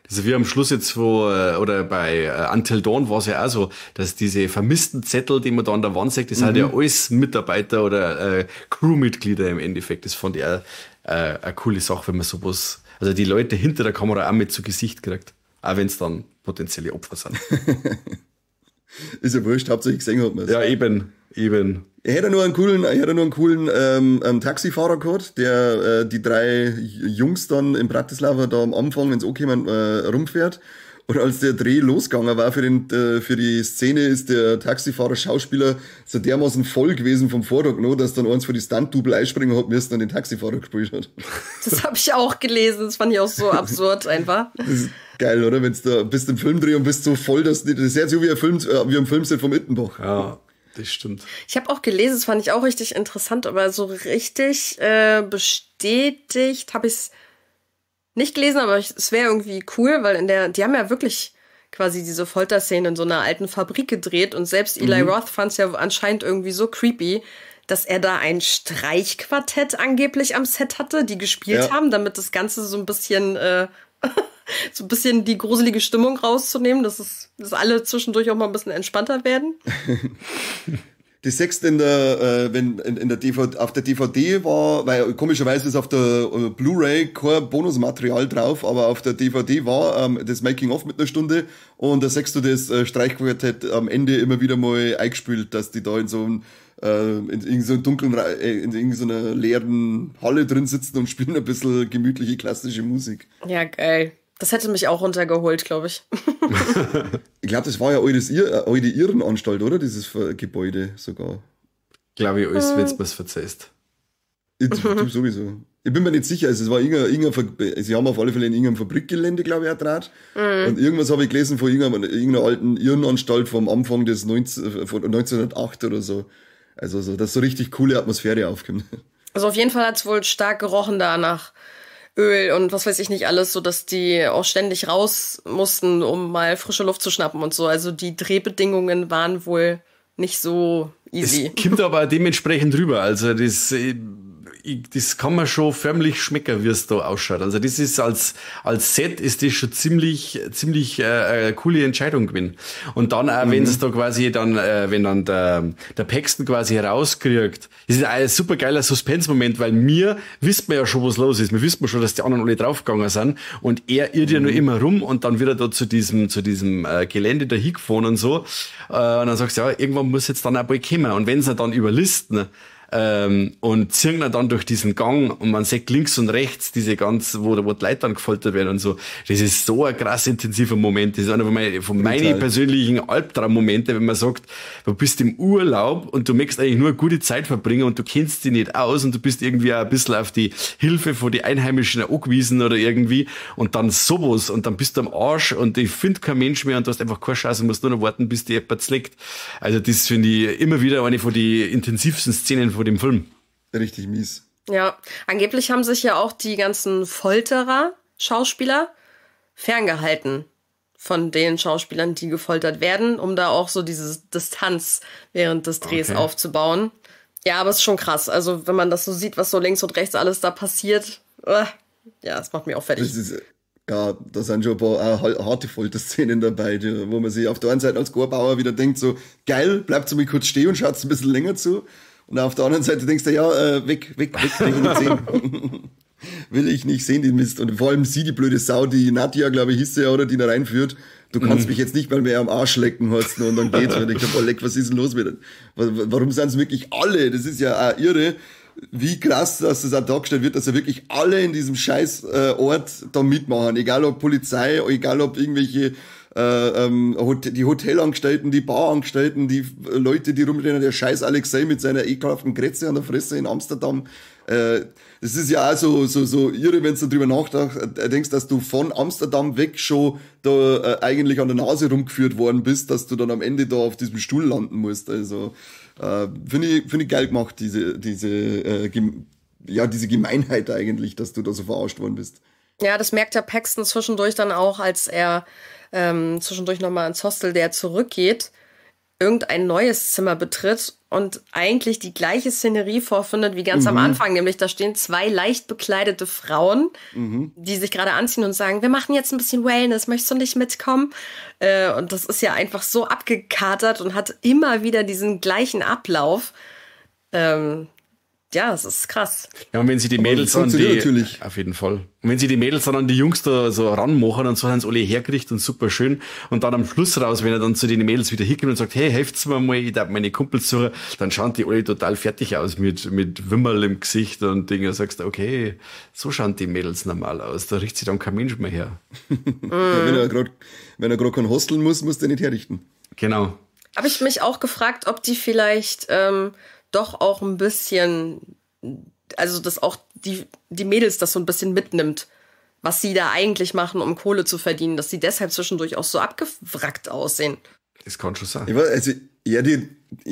Also wie am Schluss jetzt, wo, oder bei Until Dawn war es ja auch so, dass diese vermissten Zettel, die man da an der Wand sieht, das sind ja alles Mitarbeiter oder Crewmitglieder im Endeffekt. Das fand ich auch eine coole Sache, wenn man sowas, also die Leute hinter der Kamera auch mit zu Gesicht kriegt. Auch wenn es dann potenzielle Opfer sind. Ist ja wurscht, hauptsächlich gesehen hat man es. Ja, eben. Er hätte nur einen coolen Taxifahrer gehabt, der die drei Jungs dann in Bratislava da am Anfang, wenn's ankommen, rumfährt. Und als der Dreh losgegangen war für die Szene, ist der Taxifahrer-Schauspieler so dermaßen voll gewesen vom Vortag noch, dass dann eins für die Stunt-Double einspringen hat müssen und den Taxifahrer gespielt hat. Das habe ich auch gelesen, das fand ich auch so absurd einfach. Das ist geil, oder? Wenn's da bist im Filmdreh und bist so voll, dass das ist ja so wie ein Film, wie ein Filmset vom Ittenbach. Ja, das stimmt. Ich habe auch gelesen, das fand ich auch richtig interessant, aber so richtig bestätigt habe ich es nicht gelesen, aber es wäre irgendwie cool, weil die haben ja wirklich quasi diese Folterszene in so einer alten Fabrik gedreht und selbst Eli Roth fand es ja anscheinend irgendwie so creepy, dass er da ein Streichquartett angeblich am Set hatte, die gespielt haben, damit das Ganze so ein bisschen so ein bisschen die gruselige Stimmung rauszunehmen, dass alle zwischendurch auch mal ein bisschen entspannter werden. Die sechste in der, wenn in der DVD, auf der DVD war, weil komischerweise ist auf der Blu-ray kein Bonusmaterial drauf, aber auf der DVD war das Making-of mit einer Stunde und da siehst du das Streichquartett am Ende immer wieder mal eingespült, dass die da in so einem in irgendeiner dunklen, in irgendeiner leeren Halle drin sitzen und spielen ein bisschen gemütliche klassische Musik. Ja, geil. Das hätte mich auch runtergeholt, glaube ich. Ich glaube, das war ja alte Irrenanstalt, oder? Dieses Gebäude sogar. Glaube ich, alles, wenn du was verzeihst. Du sowieso. Ich bin mir nicht sicher. Also es war sie haben auf alle Fälle in irgendeinem Fabrikgelände, glaube ich, ertrat. Und irgendwas habe ich gelesen von irgendeiner alten Irrenanstalt vom Anfang des 1908 oder so. Also so, dass so richtig coole Atmosphäre aufkommt. Also auf jeden Fall hat's wohl stark gerochen da nach Öl und was weiß ich nicht alles, so dass die auch ständig raus mussten, um mal frische Luft zu schnappen und so. Also die Drehbedingungen waren wohl nicht so easy. Es kommt aber dementsprechend rüber. Also das kann man schon förmlich schmecken, wie es da ausschaut. Also das ist als Set ist das schon ziemlich coole Entscheidung gewesen. Und dann auch, wenn es da quasi dann, wenn dann der Paxton quasi herauskriegt, das ist ein super geiler Suspense-Moment, weil mir wissen wir ja schon, was los ist. Wir wissen schon, dass die anderen alle draufgegangen sind und er irrt ja nur immer rum und dann wird er da zu diesem Gelände da hingefahren und so. Und dann sagst du, ja, irgendwann muss jetzt dann auch bald kommen. Und wenn sie dann überlisten, und ziehen dann durch diesen Gang und man sieht links und rechts diese ganz, wo die Leute dann gefoltert werden und so. Das ist so ein krass intensiver Moment. Das ist einer von meinen persönlichen Albtraummomente, wenn man sagt, du bist im Urlaub und du möchtest eigentlich nur eine gute Zeit verbringen und du kennst die nicht aus und du bist irgendwie auch ein bisschen auf die Hilfe von den Einheimischen angewiesen oder irgendwie und dann sowas und dann bist du am Arsch und ich finde kein Mensch mehr und du hast einfach keine Chance und musst nur noch warten, bis die jemand leckt. Also das finde ich immer wieder eine von den intensivsten Szenen vor dem Film. Richtig mies. Ja, angeblich haben sich ja auch die ganzen Folterer, Schauspieler, ferngehalten von den Schauspielern, die gefoltert werden, um da auch so diese Distanz während des Drehs aufzubauen. Ja, aber es ist schon krass. Also, wenn man das so sieht, was so links und rechts alles da passiert, ja, das macht mich auch fertig. Das ist, ja, da sind schon ein paar harte Folterszenen dabei, wo man sich auf der einen Seite als Gorbauer wieder denkt, so, geil, bleibt mal kurz stehen und schaut ein bisschen länger zu. Und auf der anderen Seite denkst du, ja, weg, will ich nicht sehen. Will ich nicht sehen, den Mist. Und vor allem sie, die blöde Sau, die Nadja, glaube ich, hieß sie ja, oder, die da reinführt. Du kannst mich jetzt nicht mal mehr am Arsch lecken, heißt und dann geht's. Und ich denke, boah, leck, was ist denn los mit? Warum sind es wirklich alle? Das ist ja auch irre, wie krass, dass das auch dargestellt wird, dass ja wirklich alle in diesem scheiß Ort da mitmachen. Egal ob Polizei, egal ob irgendwelche die Hotelangestellten, die Barangestellten, die Leute, die rumrennen, der scheiß Alexei mit seiner ekelhaften Kretze an der Fresse in Amsterdam. Das ist ja auch so irre, wenn du drüber nachdenkst, dass du von Amsterdam weg schon da eigentlich an der Nase rumgeführt worden bist, dass du dann am Ende da auf diesem Stuhl landen musst. Also finde ich geil gemacht, diese Gemeinheit eigentlich, dass du da so verarscht worden bist. Ja, das merkt ja Paxton zwischendurch dann auch, als er zwischendurch nochmal ins Hostel, der zurückgeht, irgendein neues Zimmer betritt und eigentlich die gleiche Szenerie vorfindet wie ganz am Anfang, nämlich da stehen zwei leicht bekleidete Frauen, die sich gerade anziehen und sagen, wir machen jetzt ein bisschen Wellness, möchtest du nicht mitkommen? Und das ist ja einfach so abgekatert und hat immer wieder diesen gleichen Ablauf. Ja, Ja, es ist krass. Ja, und wenn sie die Mädels an die, natürlich. Auf jeden Fall. Und wenn sie die Mädels dann an die Jungs da so ranmachen und so, haben sie alle hergerichtet und super schön. Und dann am Schluss raus, wenn er dann zu den Mädels wieder hinkommt und sagt, hey, helft's mir mal, ich darf meine Kumpels suchen, dann schauen die alle total fertig aus mit Wimmerl im Gesicht und Dinge. Sagst du, okay, so schauen die Mädels normal aus. Da richtet sich dann kein Mensch mehr her. Ja, wenn er gerade kein Hosteln muss, muss der nicht herrichten. Genau. Habe ich mich auch gefragt, ob die vielleicht, doch auch ein bisschen, also dass auch die Mädels das so ein bisschen mitnimmt, was sie da eigentlich machen, um Kohle zu verdienen, dass sie deshalb zwischendurch auch so abgewrackt aussehen. Das kann schon sein. Ich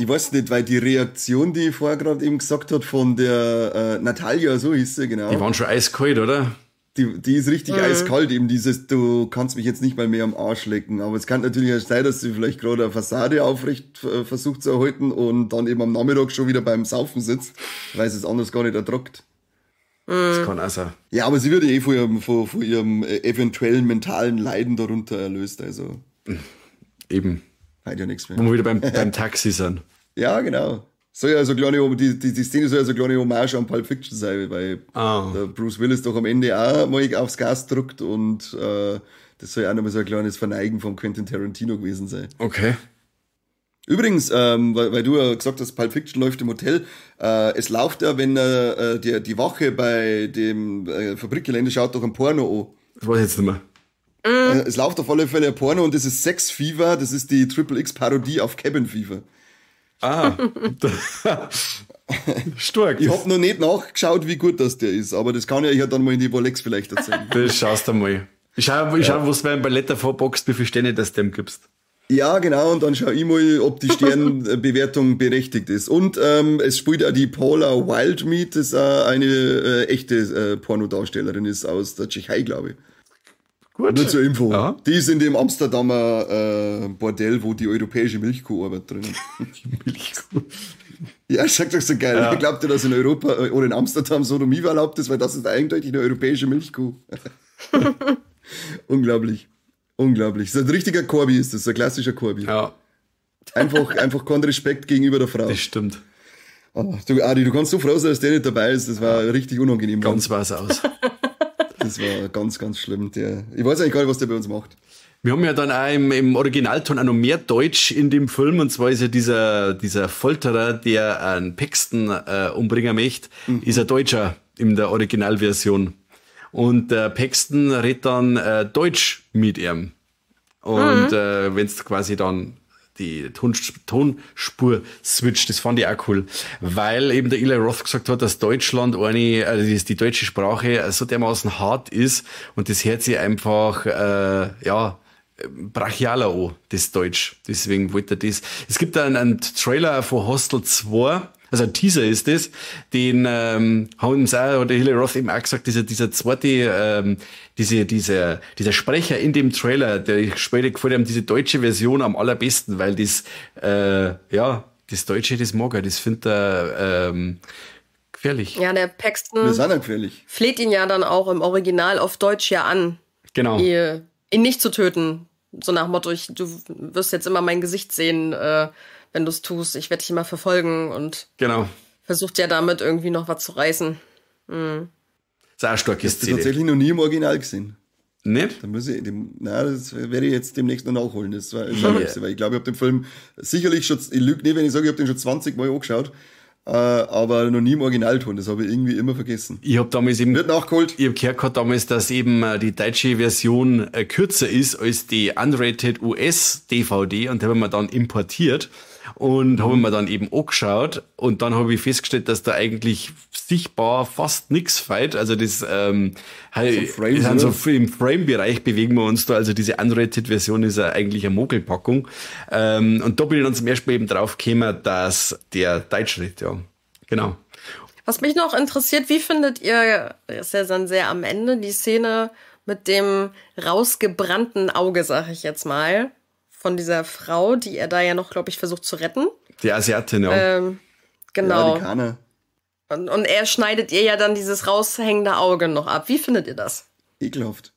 weiß nicht, weil die Reaktion, die ich vorher gerade eben gesagt hat, von der Natalia, so hieß sie, genau. Die waren schon eiskalt, oder? Die ist richtig eiskalt, eben dieses, du kannst mich jetzt nicht mal mehr am Arsch lecken. Aber es kann natürlich auch sein, dass sie vielleicht gerade eine Fassade aufrecht versucht zu erhalten und dann eben am Nachmittag schon wieder beim Saufen sitzt, weil sie es anders gar nicht ertragt. Das kann auch sein. Ja, aber sie wird eh von ihrem eventuellen mentalen Leiden darunter erlöst, also. Eben. Halt ja nichts mehr. Wo wir wieder beim Taxi sind. Ja, genau. Soll ja so kleine, die Szene soll ja so eine kleine Hommage an Pulp Fiction sein, weil der Bruce Willis doch am Ende auch mal aufs Gas drückt und das soll ja auch nochmal so ein kleines Verneigen von Quentin Tarantino gewesen sein. Okay. Übrigens, weil du ja gesagt hast, Pulp Fiction läuft im Hotel, es läuft ja, wenn die Wache bei dem Fabrikgelände schaut doch ein Porno an. Das weiß ich jetzt nicht mehr. Es läuft auf alle Fälle ein Porno und das ist Sex Fever, das ist die Triple X Parodie auf Cabin Fever. Ah, stark. Ich hab noch nicht nachgeschaut, wie gut das der ist, aber das kann ich ja dann mal in die Bolex vielleicht erzählen. Das schaust du mal. Ich schau, was du beim Ballett davor boxt, wie viele Sterne das dem gibst. Ja, genau, und dann schau ich mal, ob die Sternbewertung berechtigt ist. Und es spielt auch die Paula Wildmeat, das eine echte Pornodarstellerin ist aus der Tschechei, glaube ich. Gut. Nur zur Info. Ja. Die ist in dem Amsterdamer Bordell, wo die europäische Milchkuh arbeitet drinnen. Die Milchkuh. Ja, sagt doch so geil. Ja. Ich glaub dir, dass in Europa oder in Amsterdam Sodomie erlaubt ist, weil das ist eindeutig eine europäische Milchkuh. Unglaublich. Unglaublich. So ein richtiger Corby ist das, so ein klassischer Corby. Ja. Einfach kein Respekt gegenüber der Frau. Das stimmt. Oh, du, Adi, du kannst so froh sein, dass der nicht dabei ist. Das war richtig unangenehm. Ganz war's aus. Das war ganz, ganz schlimm. Ich weiß eigentlich gar nicht, was der bei uns macht. Wir haben ja dann auch im Originalton auch noch mehr Deutsch in dem Film. Und zwar ist ja dieser Folterer, der einen Paxton umbringen möchte, ist ein Deutscher in der Originalversion. Und der Paxton redet dann Deutsch mit ihm. Und wenn's quasi dann die Tonspur switcht, das fand ich auch cool, weil eben der Eli Roth gesagt hat, dass Deutschland die deutsche Sprache so dermaßen hart ist und das hört sich einfach, brachialer an, das Deutsch. Deswegen wollte er das. Es gibt da einen Trailer von Hostel 2, also ein Teaser ist das, den haben sie auch, hat der Eli Roth eben auch gesagt, dieser zweite, dieser Sprecher in dem Trailer, der später gefällt ihm diese deutsche Version am allerbesten, weil das, das Deutsche, das mag er, das findet er gefährlich. Ja, der Paxton fleht ihn ja dann auch im Original auf Deutsch ja an. Genau. Ihn nicht zu töten. So nach Motto, du wirst jetzt immer mein Gesicht sehen, wenn du es tust, ich werde dich immer verfolgen und genau. Versucht ja damit irgendwie noch was zu reißen. Mhm. Das ist auch eine starke Szene. Ich tatsächlich noch nie im Original gesehen. Nicht? Dann muss ich, das werde ich jetzt demnächst noch nachholen. Das war yeah. Weil ich glaube, ich habe den Film sicherlich schon, ich lüge nicht, wenn ich sage, ich habe den schon 20 Mal angeschaut, aber noch nie im Originalton. Das habe ich irgendwie immer vergessen. Ich habe damals eben, wird nachgeholt. Ich habe gehört gehabt damals, dass eben die deutsche Version kürzer ist als die unrated US DVD und die haben wir dann importiert. Und habe mir dann eben angeschaut und dann habe ich festgestellt, dass da eigentlich sichtbar fast nichts fehlt. Also das so Frames, sind so im Frame-Bereich bewegen wir uns da. Also diese Unrated-Version ist ja eigentlich eine Mogelpackung. Und da bin ich dann zum ersten Mal eben drauf gekommen, dass der Deutsch redet, ja. Genau. Was mich noch interessiert, wie findet ihr, ist ja dann sehr am Ende, die Szene mit dem rausgebrannten Auge, sag ich jetzt mal, von dieser Frau, die er da ja noch, glaube ich, versucht zu retten. Die Asiatin, ja. Genau. Ja, die Kana. Und er schneidet ihr ja dann dieses raushängende Auge noch ab. Wie findet ihr das? Ekelhaft.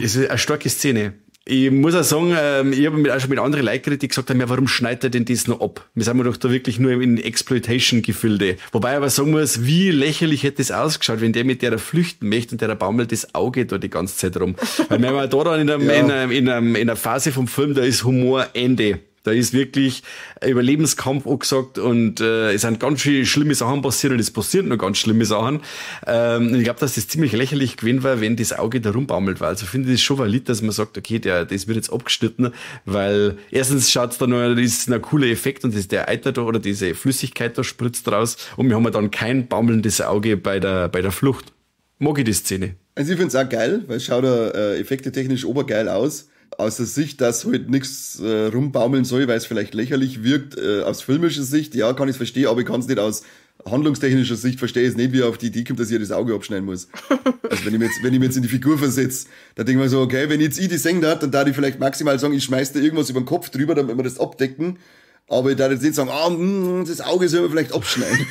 Es ist eine starke Szene. Ich muss auch sagen, ich habe auch schon mit anderen Leuten geredet, die gesagt haben, ja, warum schneidet er denn das noch ab? Wir sind doch da wirklich nur in Exploitation-Gefilde. Wobei ich aber sagen muss, wie lächerlich hätte das ausgeschaut, wenn der mit der flüchten möchte und der baumelt das Auge da die ganze Zeit rum. Weil wir haben da dann in einer Phase vom Film, da ist Humor Ende. Da ist wirklich Überlebenskampf angesagt und es sind ganz schön schlimme Sachen passiert und es passieren noch ganz schlimme Sachen. Ich glaube, dass das ziemlich lächerlich gewesen war, wenn das Auge da rumbaumelt war. Also finde ich das schon valid, dass man sagt, okay, das wird jetzt abgeschnitten, weil erstens schaut's da noch, das ist ein cooler Effekt und das ist der Eiter da oder diese Flüssigkeit da spritzt raus und wir haben ja dann kein baumelndes Auge bei der Flucht. Mag ich die Szene. Also ich find's auch geil, weil es schaut da effektetechnisch obergeil aus. Aus der Sicht, dass halt nichts rumbaumeln soll, weil es vielleicht lächerlich wirkt, aus filmischer Sicht, ja, kann ich es verstehen, aber ich kann es nicht aus handlungstechnischer Sicht verstehe ich es nicht, wie er auf die Idee kommt, dass ich das Auge abschneiden muss. Also wenn ich mir jetzt in die Figur versetze, da denke ich mir so, okay, wenn ich jetzt die gesehen hat, dann darf ich vielleicht maximal sagen, ich schmeiß da irgendwas über den Kopf drüber, damit wir das abdecken. Aber ich darf jetzt nicht sagen, das Auge soll man vielleicht abschneiden.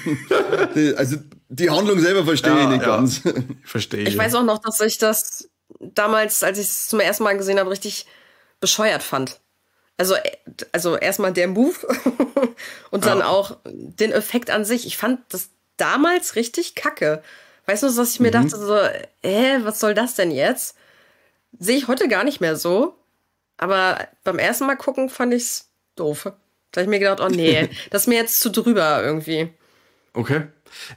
Also die Handlung selber verstehe ich nicht ganz. Verstehe. Ich weiß auch noch, dass ich das damals, als ich es zum ersten Mal gesehen habe, richtig bescheuert fand. Also erstmal der Move und dann auch den Effekt an sich. Ich fand das damals richtig kacke. Weißt du, was ich mir dachte? So, was soll das denn jetzt? Sehe ich heute gar nicht mehr so. Aber beim ersten Mal gucken fand ich's doof. Da habe ich mir gedacht, oh nee, das ist mir jetzt zu drüber irgendwie. Okay.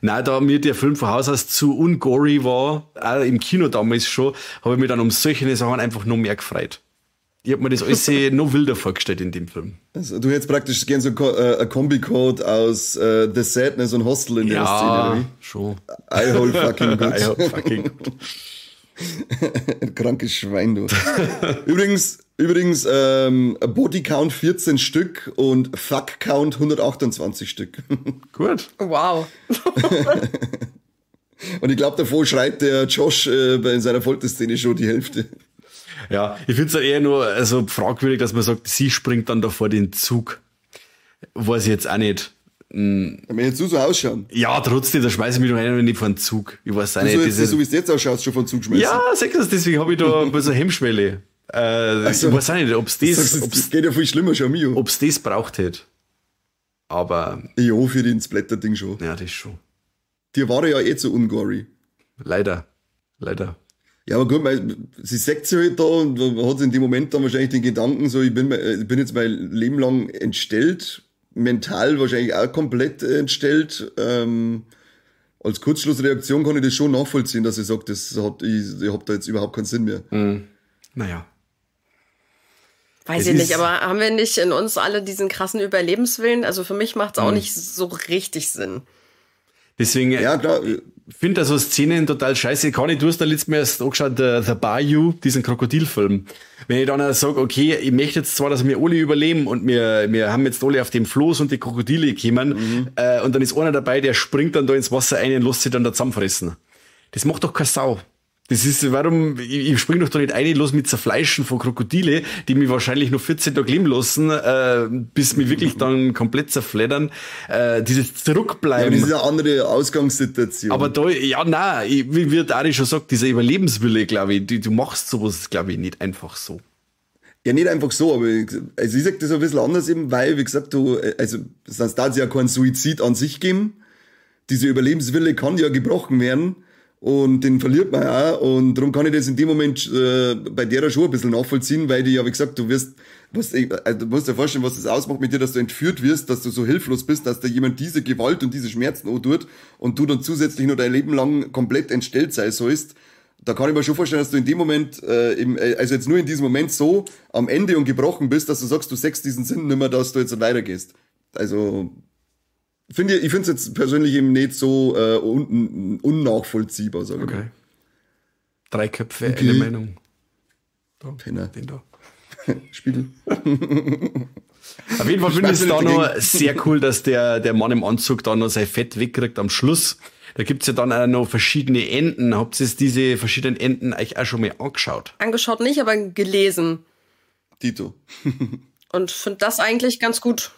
Na, da mir der Film von Haus aus zu ungory war, auch im Kino damals schon, habe ich mich dann um solche Sachen einfach noch mehr gefreut. Ich habe mir das alles noch wilder vorgestellt in dem Film. Also, du hättest praktisch gern so ein Kombi-Code aus The Sadness und Hostel in der Szene, oder wie? Schon. I hold fucking good. I hold fucking good. Ein krankes Schwein, du. Übrigens, Body Count 14 Stück und Fuck Count 128 Stück. Gut. Wow. Und ich glaube, davor schreit der Josh in seiner Folterszene schon die Hälfte. Ja, ich finde es eher nur also fragwürdig, dass man sagt, sie springt dann da vor den Zug. Weiß ich jetzt auch nicht. Wenn jetzt du so ausschauen. Ja, trotzdem, da schmeiße ich mich doch ein, wenn ich vor den Zug. Ich weiß auch nicht. Jetzt, so wie es jetzt ausschaust, schon vor den Zug schmeißen. Ja, sag das, deswegen habe ich da ein bisschen Hemmschwelle. Also, ich weiß auch nicht, ob's das. Das geht ja viel schlimmer schon, Mio. Ob's das braucht hätte. Aber. Ja, für den Splatter-Ding schon. Ja, das schon. Dir war ja eh zu ungory. Leider. Leider. Ja, aber gut, weil sie sagt sich halt da und hat in dem Moment dann wahrscheinlich den Gedanken, so, ich bin jetzt mein Leben lang entstellt, mental wahrscheinlich auch komplett entstellt. Als Kurzschlussreaktion kann ich das schon nachvollziehen, dass sie sagt, ich hab da jetzt überhaupt keinen Sinn mehr. Mhm. Naja. Weiß ich nicht, aber haben wir nicht in uns alle diesen krassen Überlebenswillen? Also für mich macht's auch nicht so richtig Sinn. Deswegen, ja, klar. Ich finde also Szenen total scheiße. Conny, du hast da letztes Mal erst angeschaut, The Bayou, diesen Krokodilfilm. Wenn ich dann auch sage, okay, ich möchte jetzt zwar, dass wir alle überleben und wir haben jetzt alle auf dem Floß und die Krokodile kommen, und dann ist einer dabei, der springt dann da ins Wasser ein und lässt sich dann da zusammenfressen. Das macht doch keine Sau. Das ist, warum, ich spring doch da nicht ein, los mit zerfleischen von Krokodile, die mich wahrscheinlich noch 14 Tage leben lassen, bis mich wirklich dann komplett zerfleddern. Dieses Zurückbleiben. Ja, das ist eine andere Ausgangssituation. Aber da, ja, nein, wie Ari schon sagt, dieser Überlebenswille, glaube ich, du machst sowas, glaube ich, nicht einfach so. Ja, nicht einfach so, aber also ich sag das ein bisschen anders eben, weil, wie gesagt, also, sonst darf es ja keinen Suizid an sich geben. Dieser Überlebenswille kann ja gebrochen werden. Und den verliert man auch. Und darum kann ich das in dem Moment bei der schon ein bisschen nachvollziehen, weil die ja, wie gesagt, du musst dir vorstellen, was das ausmacht mit dir, dass du entführt wirst, dass du so hilflos bist, dass da jemand diese Gewalt und diese Schmerzen antut und du dann zusätzlich nur dein Leben lang komplett entstellt sein sollst. Da kann ich mir schon vorstellen, dass du in dem Moment, also jetzt nur in diesem Moment so am Ende und gebrochen bist, dass du sagst, du sägst diesen Sinn nimmer, dass du jetzt weitergehst. Also ich finde es jetzt persönlich eben nicht so unnachvollziehbar, sage ich mal. 3 Köpfe, okay. Eine Meinung. Da, Penner. Den da. Spiegel. Auf jeden Fall finde ich es da noch sehr cool, dass der Mann im Anzug da noch sein Fett wegkriegt am Schluss. Da gibt's ja dann auch noch verschiedene Enden. Habt ihr diese verschiedenen Enden euch auch schon mal angeschaut? Angeschaut nicht, aber gelesen. Dito. Und finde das eigentlich ganz gut.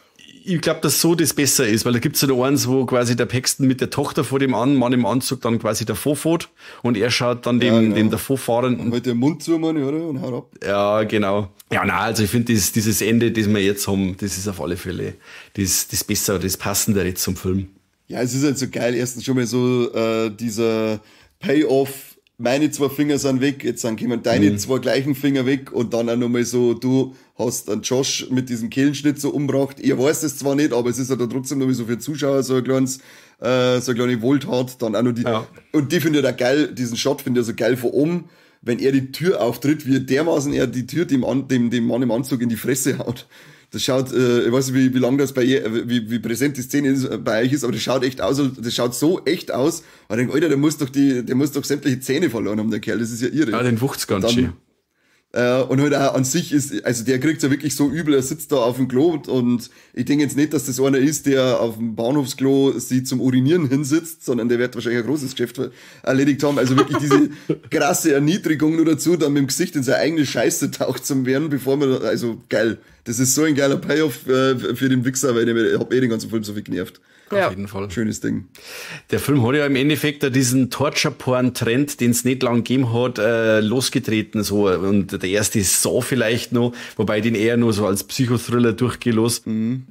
Ich glaube, dass so das besser ist, weil da gibt's ja noch eins, wo quasi der Paxton mit der Tochter vor dem Mann im Anzug dann quasi davor fährt und er schaut dann dem, ja, genau. dem davorfahrenden. Und halt den Mund zu, meine, oder? Und haut ab. Ja, genau. Ja, nein, also ich finde dieses Ende, das wir jetzt haben, das ist auf alle Fälle das Bessere, das Passendere zum Film. Ja, es ist halt so geil. Erstens schon mal so dieser Payoff, meine zwei Finger sind weg, jetzt sind kommen deine zwei gleichen Finger weg und dann auch nochmal so, du hast einen Josh mit diesem Kehlenschnitt so umgebracht. Ihr weiß es zwar nicht, aber es ist ja dann trotzdem nochmal so für Zuschauer so ein kleines, so eine kleine Wohltat. Dann auch noch die, ja. Und die finde ich auch geil, diesen Shot finde ich so geil von oben, wenn er die Tür auftritt, wie dermaßen er die Tür dem Mann im Anzug in die Fresse haut. Das schaut, ich weiß nicht, wie lange das bei ihr, wie präsent die Szene ist, bei euch ist, aber das schaut echt aus, das schaut so echt aus. Und ich denke, Alter, der muss doch sämtliche Zähne verloren haben, der Kerl, das ist ja irre. Ja, den wucht's ganz schön. Und halt auch an sich ist, also der kriegt's ja wirklich so übel, er sitzt da auf dem Klo und ich denke jetzt nicht, dass das einer ist, der auf dem Bahnhofsklo sie zum Urinieren hinsitzt, sondern der wird wahrscheinlich ein großes Geschäft erledigt haben. Also wirklich diese krasse Erniedrigung nur dazu, dann mit dem Gesicht in seine eigene Scheiße taucht zu werden, bevor man, also geil. Das ist so ein geiler Payoff für den Wichser, weil ich hab eh den ganzen Film so viel genervt. Ja. Auf jeden Fall. Schönes Ding. Der Film hat ja im Endeffekt da diesen Torture-Porn-Trend, den es nicht lang gegeben hat, losgetreten. So. Und der erste ist Saw vielleicht noch, wobei den eher nur so als Psychothriller durchgelost. Mhm.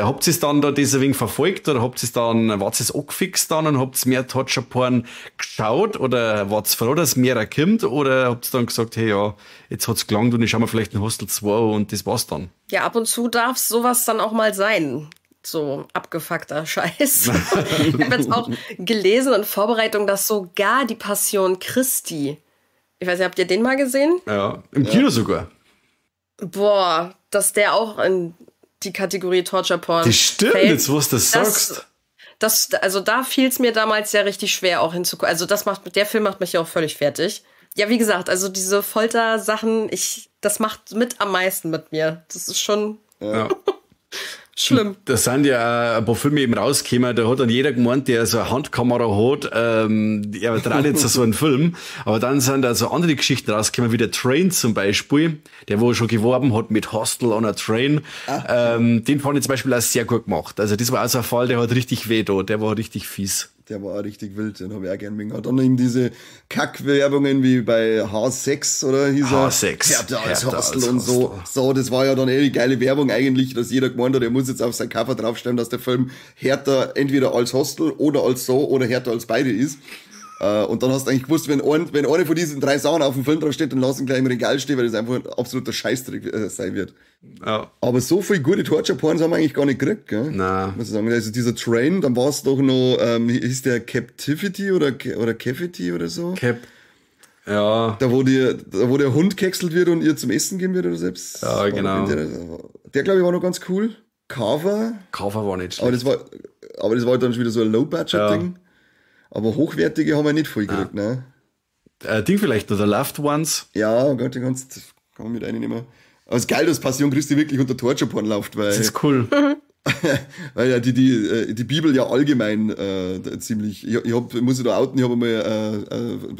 Habt ihr es dann da das ein wenig verfolgt oder habt ihr es dann, wart ihr angefixt dann und habt ihr mehr Torture-Porn geschaut oder wart ihr froh, dass mehr kommt oder habt ihr dann gesagt, hey ja, jetzt hat's gelangt und ich schau mir vielleicht ein Hostel 2 und das war's dann? Ja, ab und zu darf sowas dann auch mal sein. So abgefuckter Scheiß. Ich habe jetzt auch gelesen in Vorbereitung, dass sogar die Passion Christi, ich weiß nicht, habt ihr den mal gesehen? Ja, im Kino sogar. Boah, dass der auch in die Kategorie Torture Porn Das stimmt, fällt. Jetzt wo du das sagst. Also da fiel es mir damals ja richtig schwer auch hinzugucken. Also der Film macht mich ja auch völlig fertig. Ja, wie gesagt, also diese Foltersachen, das macht mit am meisten mit mir. Das ist schon... Ja. Schlimm. Da sind ja ein paar Filme eben rausgekommen, da hat dann jeder gemeint, der so eine Handkamera hat, er dreht jetzt so einen Film, aber dann sind da so andere Geschichten rausgekommen, wie der Train zum Beispiel, der wo schon geworben hat mit Hostel on a Train, den fand ich zum Beispiel auch sehr gut gemacht. Also das war auch so ein Fall, der hat richtig weh da, der war richtig fies. Der war auch richtig wild, den habe ich auch gern mögen. Dann eben diese Kackwerbungen wie bei H6 oder hieß er? H6. Härter als Hostel und so. So, das war ja dann eh die geile Werbung eigentlich, dass jeder gemeint hat, er muss jetzt auf sein Cover draufstellen, dass der Film härter entweder als Hostel oder als so oder härter als beide ist. Und dann hast du eigentlich gewusst, wenn eine von diesen drei Sachen auf dem Film drauf steht, dann lass ihn gleich im Regal stehen, weil das einfach ein absoluter Scheißdreck sein wird. Ja. Aber so viel gute Torture-Porns haben wir eigentlich gar nicht gekriegt, gell? Nein. Muss ich sagen. Also dieser Train, dann war es doch noch, hieß der Captivity oder Cavity oder so? Ja. Da wo der Hund gehäckselt wird und ihr zum Essen gehen wird oder selbst. Ja, genau. Der glaube ich, war noch ganz cool. Carver. Carver war nicht schlecht. Aber das war dann schon wieder so ein Low-Budget-Ding. Ja. Aber hochwertige haben wir nicht voll gekriegt, ne? Ding vielleicht noch, The Loved Ones. Ja, Gott, den kannst, kann man mit reinnehmen. Aber es ist geil, dass Passion Christi wirklich unter Torture Porn läuft, weil. Das ist cool. Weil ja die Bibel ja allgemein ziemlich, ich hab, muss ich da outen, ich habe einmal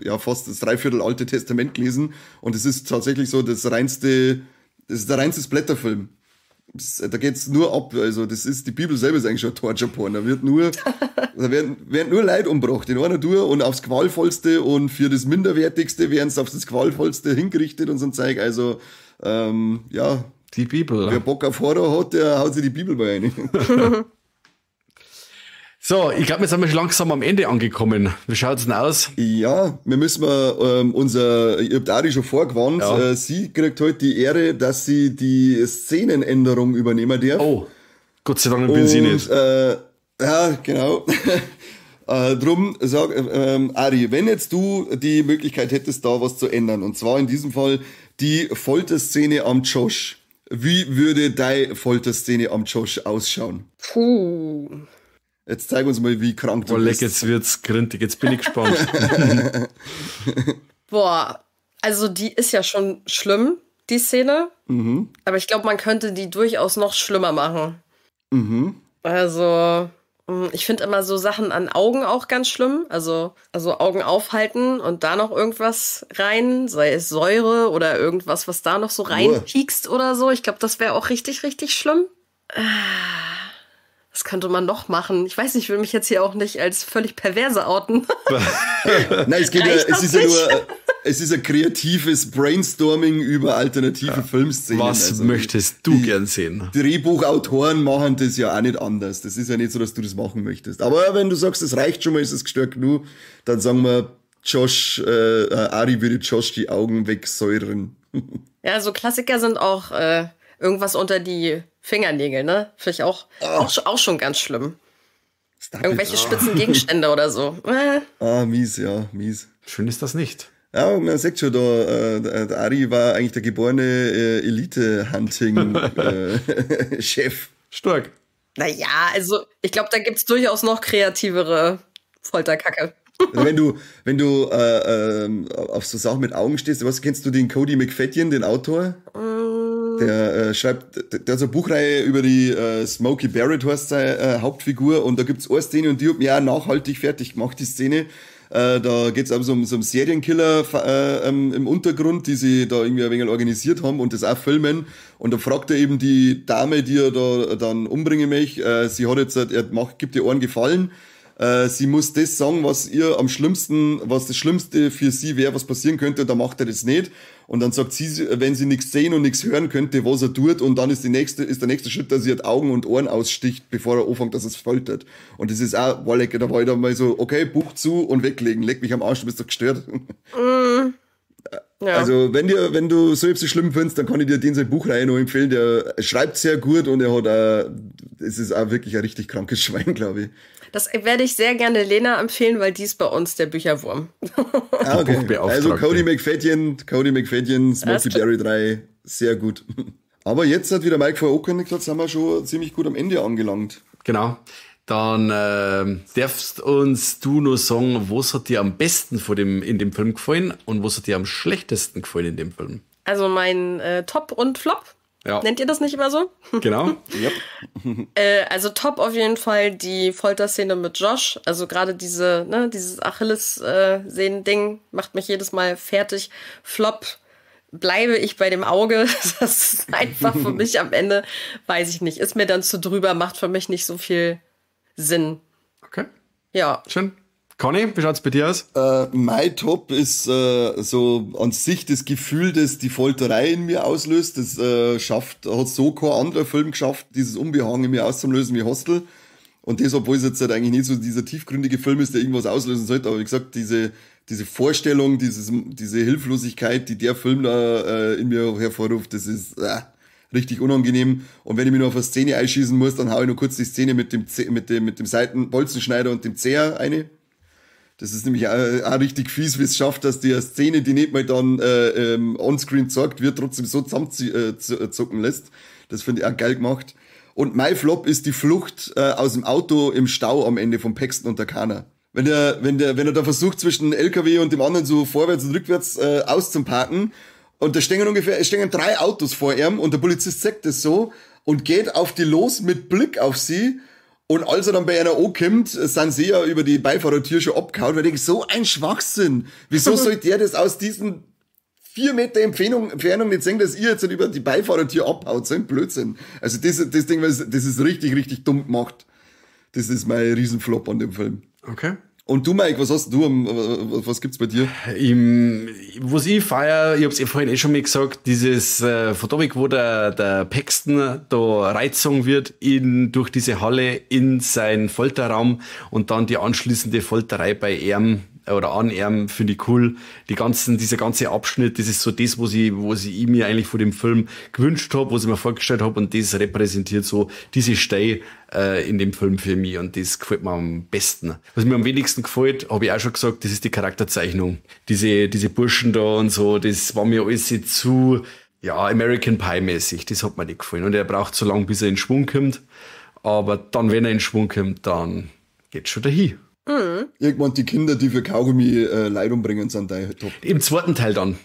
ja, fast das Dreiviertel Alte Testament gelesen und es ist tatsächlich so das reinste, das ist der reinste Blätterfilm. Da geht's nur ab, also das ist, die Bibel selber ist eigentlich schon Torture Porn, da wird nur, da werden nur Leid umgebracht in einer Tour und aufs Qualvollste und für das Minderwertigste werden sie auf das Qualvollste hingerichtet und so ein Zeug, also, ja. Die Bibel. Wer Bock auf Horror hat, der haut sich die Bibel mal rein. So, ich glaube, wir sind schon langsam am Ende angekommen. Wie schaut's denn aus? Ja, wir müssen mal, ich hab Ari schon vorgewarnt, ja. Sie kriegt heute die Ehre, dass sie die Szenenänderung übernehmen darf. Oh, Gott sei Dank bin sie nicht. Ja, genau. Drum sag, Ari, wenn jetzt du die Möglichkeit hättest, da was zu ändern, und zwar in diesem Fall die Folterszene am Josh. Wie würde deine Folterszene am Josh ausschauen? Puh. Jetzt zeig uns mal, wie krank du bist. Jetzt wird's grintig, jetzt bin ich gespannt. Boah, also die ist ja schon schlimm, die Szene. Mhm. Aber ich glaube, man könnte die durchaus noch schlimmer machen. Mhm. Also, ich finde immer so Sachen an Augen auch ganz schlimm. Also Augen aufhalten und da noch irgendwas rein, sei es Säure oder irgendwas, was da noch so reinpiekst oder so. Ich glaube, das wäre auch richtig, richtig schlimm. Was könnte man noch machen? Ich weiß nicht, ich will mich jetzt hier auch nicht als völlig perverse outen. Nein, es geht ja, es ist ja nur, es ist ein kreatives Brainstorming über alternative Filmszenen. Was also, möchtest du gern sehen? Drehbuchautoren machen das ja auch nicht anders. Das ist ja nicht so, dass du das machen möchtest. Aber wenn du sagst, es reicht schon mal, ist es gestört genug, dann sagen wir, Josh, Ari würde Josh die Augen wegsäuren. Ja, so Klassiker sind auch irgendwas unter die Fingernägel, ne? Finde ich auch, auch schon ganz schlimm. Stop Irgendwelche spitzen Gegenstände oder so. Ah, mies, ja, mies. Schön ist das nicht. Ja, man sagt schon, da, der Ari war eigentlich der geborene Elite-Hunting-Chef. Stark. Naja, also ich glaube, da gibt's durchaus noch kreativere Folterkacke. Also wenn du auf so Sachen mit Augen stehst, was kennst du den Cody McFadden, den Autor? Der schreibt, der hat so eine Buchreihe über die Smokey Barrett, heißt seine Hauptfigur, und da gibt's eine Szene, und die hat mich auch nachhaltig fertig gemacht, die Szene. Da geht's auch so um so einen Serienkiller im Untergrund, die sie da irgendwie ein wenig organisiert haben und das auch filmen. Und da fragt er eben die Dame, die er da dann umbringen möchte, sie hat jetzt, er macht, gibt ihr einen Gefallen. Sie muss das sagen, was ihr am schlimmsten, was das Schlimmste für sie wäre, was passieren könnte, und dann macht er das nicht. Und dann sagt sie, wenn sie nichts sehen und nichts hören könnte, was er tut, und dann ist der nächste Schritt, dass sie halt Augen und Ohren aussticht, bevor er anfängt, dass es foltert. Und das ist auch, boah, leck, da war ich dann mal so, okay, Buch zu und weglegen, leck mich am Arsch, du bist doch gestört. Mm. Ja. Also, wenn du so etwas schlimm findest, dann kann ich dir den seine Buchreihe noch empfehlen. Der schreibt sehr gut und er hat auch, es ist auch wirklich ein richtig krankes Schwein, glaube ich. Das werde ich sehr gerne Lena empfehlen, weil die ist bei uns der Bücherwurm. Ah, okay. Also Cody McFadden, Smokey Berry 3, sehr gut. Aber jetzt hat wieder Mike vorher angekündigt hat, sind wir schon ziemlich gut am Ende angelangt. Genau. Dann darfst uns du nur sagen, was hat dir am besten in dem Film gefallen und was hat dir am schlechtesten gefallen in dem Film? Also mein Top und Flop. Ja. Nennt ihr das nicht immer so? Genau. Yep. Also top auf jeden Fall die Folterszene mit Josh. Also gerade diese, ne, dieses Achilles-Sehnen-Ding macht mich jedes Mal fertig. Flop bleibe ich bei dem Auge. Das ist einfach für mich am Ende, weiß ich nicht, ist mir dann zu drüber, macht für mich nicht so viel Sinn. Okay. Ja. Schön. Conny, wie schaut's bei dir aus? Mein Top ist so an sich das Gefühl, das die Folterei in mir auslöst. Das hat so kein anderer Film geschafft, dieses Unbehagen in mir auszulösen wie Hostel. Und das, obwohl es jetzt halt eigentlich nicht so dieser tiefgründige Film ist, der irgendwas auslösen sollte. Aber wie gesagt, diese Vorstellung, diese Hilflosigkeit, die der Film da in mir hervorruft, das ist richtig unangenehm. Und wenn ich mich noch auf eine Szene einschießen muss, dann hau ich noch kurz die Szene mit dem Seitenbolzenschneider und dem Zeher eine. Das ist nämlich auch richtig fies, wie es schafft, dass die Szene, die nicht mal dann onscreen zeigt wird, trotzdem so zusammenzucken lässt. Das finde ich auch geil gemacht. Und mein Flop ist die Flucht aus dem Auto im Stau am Ende von Paxton und der Kana. Wenn er da versucht, zwischen LKW und dem anderen so vorwärts und rückwärts auszuparken, und da stehen stehen 3 Autos vor ihm und der Polizist sagt das so und geht auf die los mit Blick auf sie. Und als er dann bei einer ankommt, sind sie ja über die Beifahrertür schon abgehauen, weil ich denke, so ein Schwachsinn. Wieso soll der das aus diesen 4 Meter Entfernung nicht sehen, dass ihr jetzt über die Beifahrertür abhaut? So ein Blödsinn. Also das Ding, das ist richtig, richtig dumm gemacht. Das ist mein Riesenflop an dem Film. Okay. Und du, Mike, was hast du, was gibt's bei dir? Was ich feier, ich hab's eh vorhin schon mal gesagt, dieses Fotowik, wo der Paxton da reingezogen wird durch diese Halle in seinen Folterraum und dann die anschließende Folterei bei ihm oder an ihm, finde ich cool. Dieser ganze Abschnitt, das ist so das, was ich mir eigentlich vor dem Film gewünscht hab, was ich mir vorgestellt hab, und das repräsentiert so diese Stelle in dem Film für mich, und das gefällt mir am besten. Was mir am wenigsten gefällt, habe ich auch schon gesagt, das ist die Charakterzeichnung. Diese Burschen da und so, das war mir alles zu, ja, American Pie mäßig, das hat mir nicht gefallen. Und er braucht so lange, bis er in Schwung kommt, aber dann, wenn er in Schwung kommt, dann geht's schon dahin. Mhm. Irgendwann die Kinder, die für Kaugummi Leid umbringen, sind da top. Im zweiten Teil dann.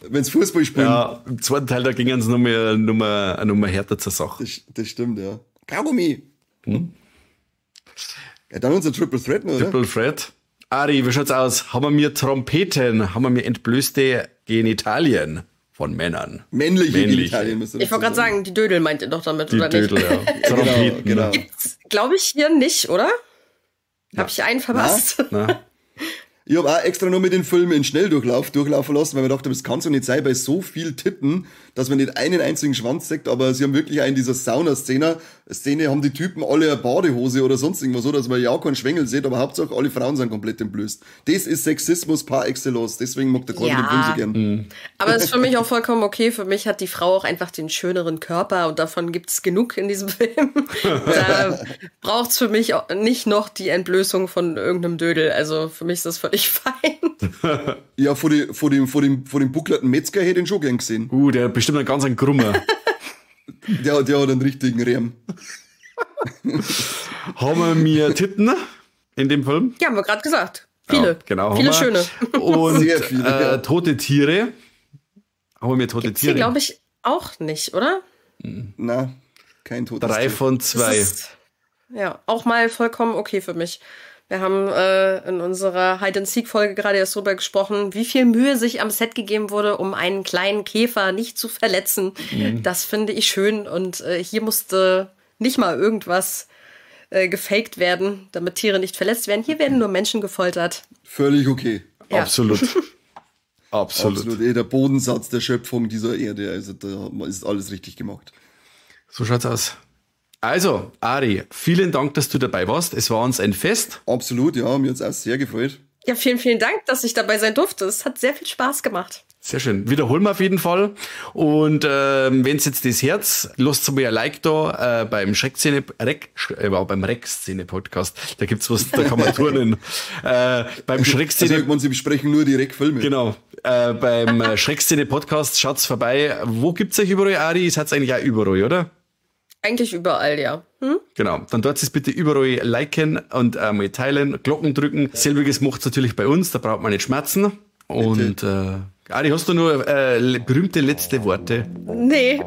Wenn's Fußball spielen. Ja, im zweiten Teil, da gingen sie noch mal härter zur Sache. Das stimmt, ja. Kaugummi! Hm? Ja, dann unser Triple Threat, oder? Triple Threat. Ari, wie schaut's aus? Haben wir mir Trompeten, haben wir mir entblößte Genitalien? Von Männern. Männliche Genitalien müssen. Ich wollte gerade sagen, die Dödel meint ihr doch damit, die oder Dödel, nicht? Ja. Genau. Gibt's, glaube ich, hier nicht, oder? Hab ich einen verpasst? Na? Ich habe auch extra nur mit den Film in Schnelldurchlauf durchlaufen lassen, weil mir dachte, das kann so nicht sein bei so viel Titten, dass man nicht einen einzigen Schwanz sieht, aber sie haben wirklich auch in dieser Sauna-Szene Szene haben die Typen alle eine Badehose oder sonst irgendwas so, dass man ja keinen Schwengel sieht, aber Hauptsache alle Frauen sind komplett entblößt. Das ist Sexismus par excellence, deswegen mag der Corby den Film so gern. Mhm. Aber es ist für mich auch vollkommen okay, für mich hat die Frau auch einfach den schöneren Körper und davon gibt's genug in diesem Film. Da braucht's für mich auch nicht noch die Entblößung von irgendeinem Dödel, also für mich ist das völlig fein. Ja, vor dem bucklerten Metzger hätte ich ihn schon gern gesehen. Der hat bestimmt einen ganz einen Krummer. Der hat einen richtigen Riem. Haben wir Titten in dem Film? Ja, haben wir gerade gesagt. Viele. Ja, genau. Viele schöne. Und sehr viele, ja. Tote Tiere. Haben wir tote Gibt's Tiere? Glaube ich auch nicht, oder? Na, kein totes 3 Tier. Von 2. Ist, ja, auch mal vollkommen okay für mich. Wir haben in unserer Hide-and-Seek-Folge gerade erst drüber gesprochen, wie viel Mühe sich am Set gegeben wurde, um einen kleinen Käfer nicht zu verletzen. Mhm. Das finde ich schön. Und hier musste nicht mal irgendwas gefaked werden, damit Tiere nicht verletzt werden. Hier werden nur Menschen gefoltert. Völlig okay. Ja. Absolut. Absolut. Absolut. Der Bodensatz der Schöpfung dieser Erde. Also da ist alles richtig gemacht. So schaut's aus. Also, Ari, vielen Dank, dass du dabei warst. Es war uns ein Fest. Absolut, ja, mir hat's auch sehr gefreut. Ja, vielen, vielen Dank, dass ich dabei sein durfte. Es hat sehr viel Spaß gemacht. Sehr schön. Wiederholen wir auf jeden Fall. Und wenn's jetzt das Herz, lasst mal ein Like da beim Schreckszene, beim Reckszene-Podcast. Da gibt's was, da kann man turnen. Beim Schreckszene. Also, sie besprechen nur die Reck-Filme. Genau. Beim Schreckszene-Podcast schaut's vorbei. Wo gibt's euch überall, Ari? Ihr seid eigentlich auch überall, oder? Eigentlich überall, ja. Hm? Genau. Dann dort es bitte überall liken und mal teilen, Glocken drücken. Selbiges macht's natürlich bei uns, da braucht man nicht schmerzen. Und Ari, hast du nur berühmte letzte Worte? Nee.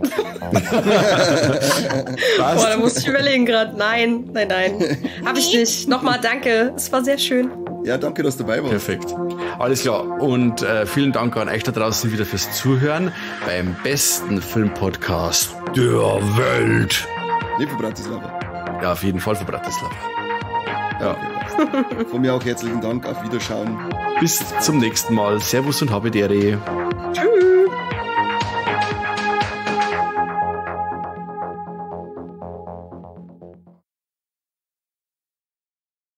Boah, da muss ich überlegen gerade. Nein, nein, nein. Hab ich nicht. Nochmal danke. Es war sehr schön. Ja, danke, dass du dabei warst. Perfekt. Alles klar. Und vielen Dank an euch da draußen wieder fürs Zuhören beim besten Filmpodcast der Welt. Nicht von Bratislava. Ja, auf jeden Fall von Bratislava. Ja. Okay, von mir auch herzlichen Dank. Auf Wiederschauen. Bis zum nächsten Mal. Servus und habe Ehre. Tschüss.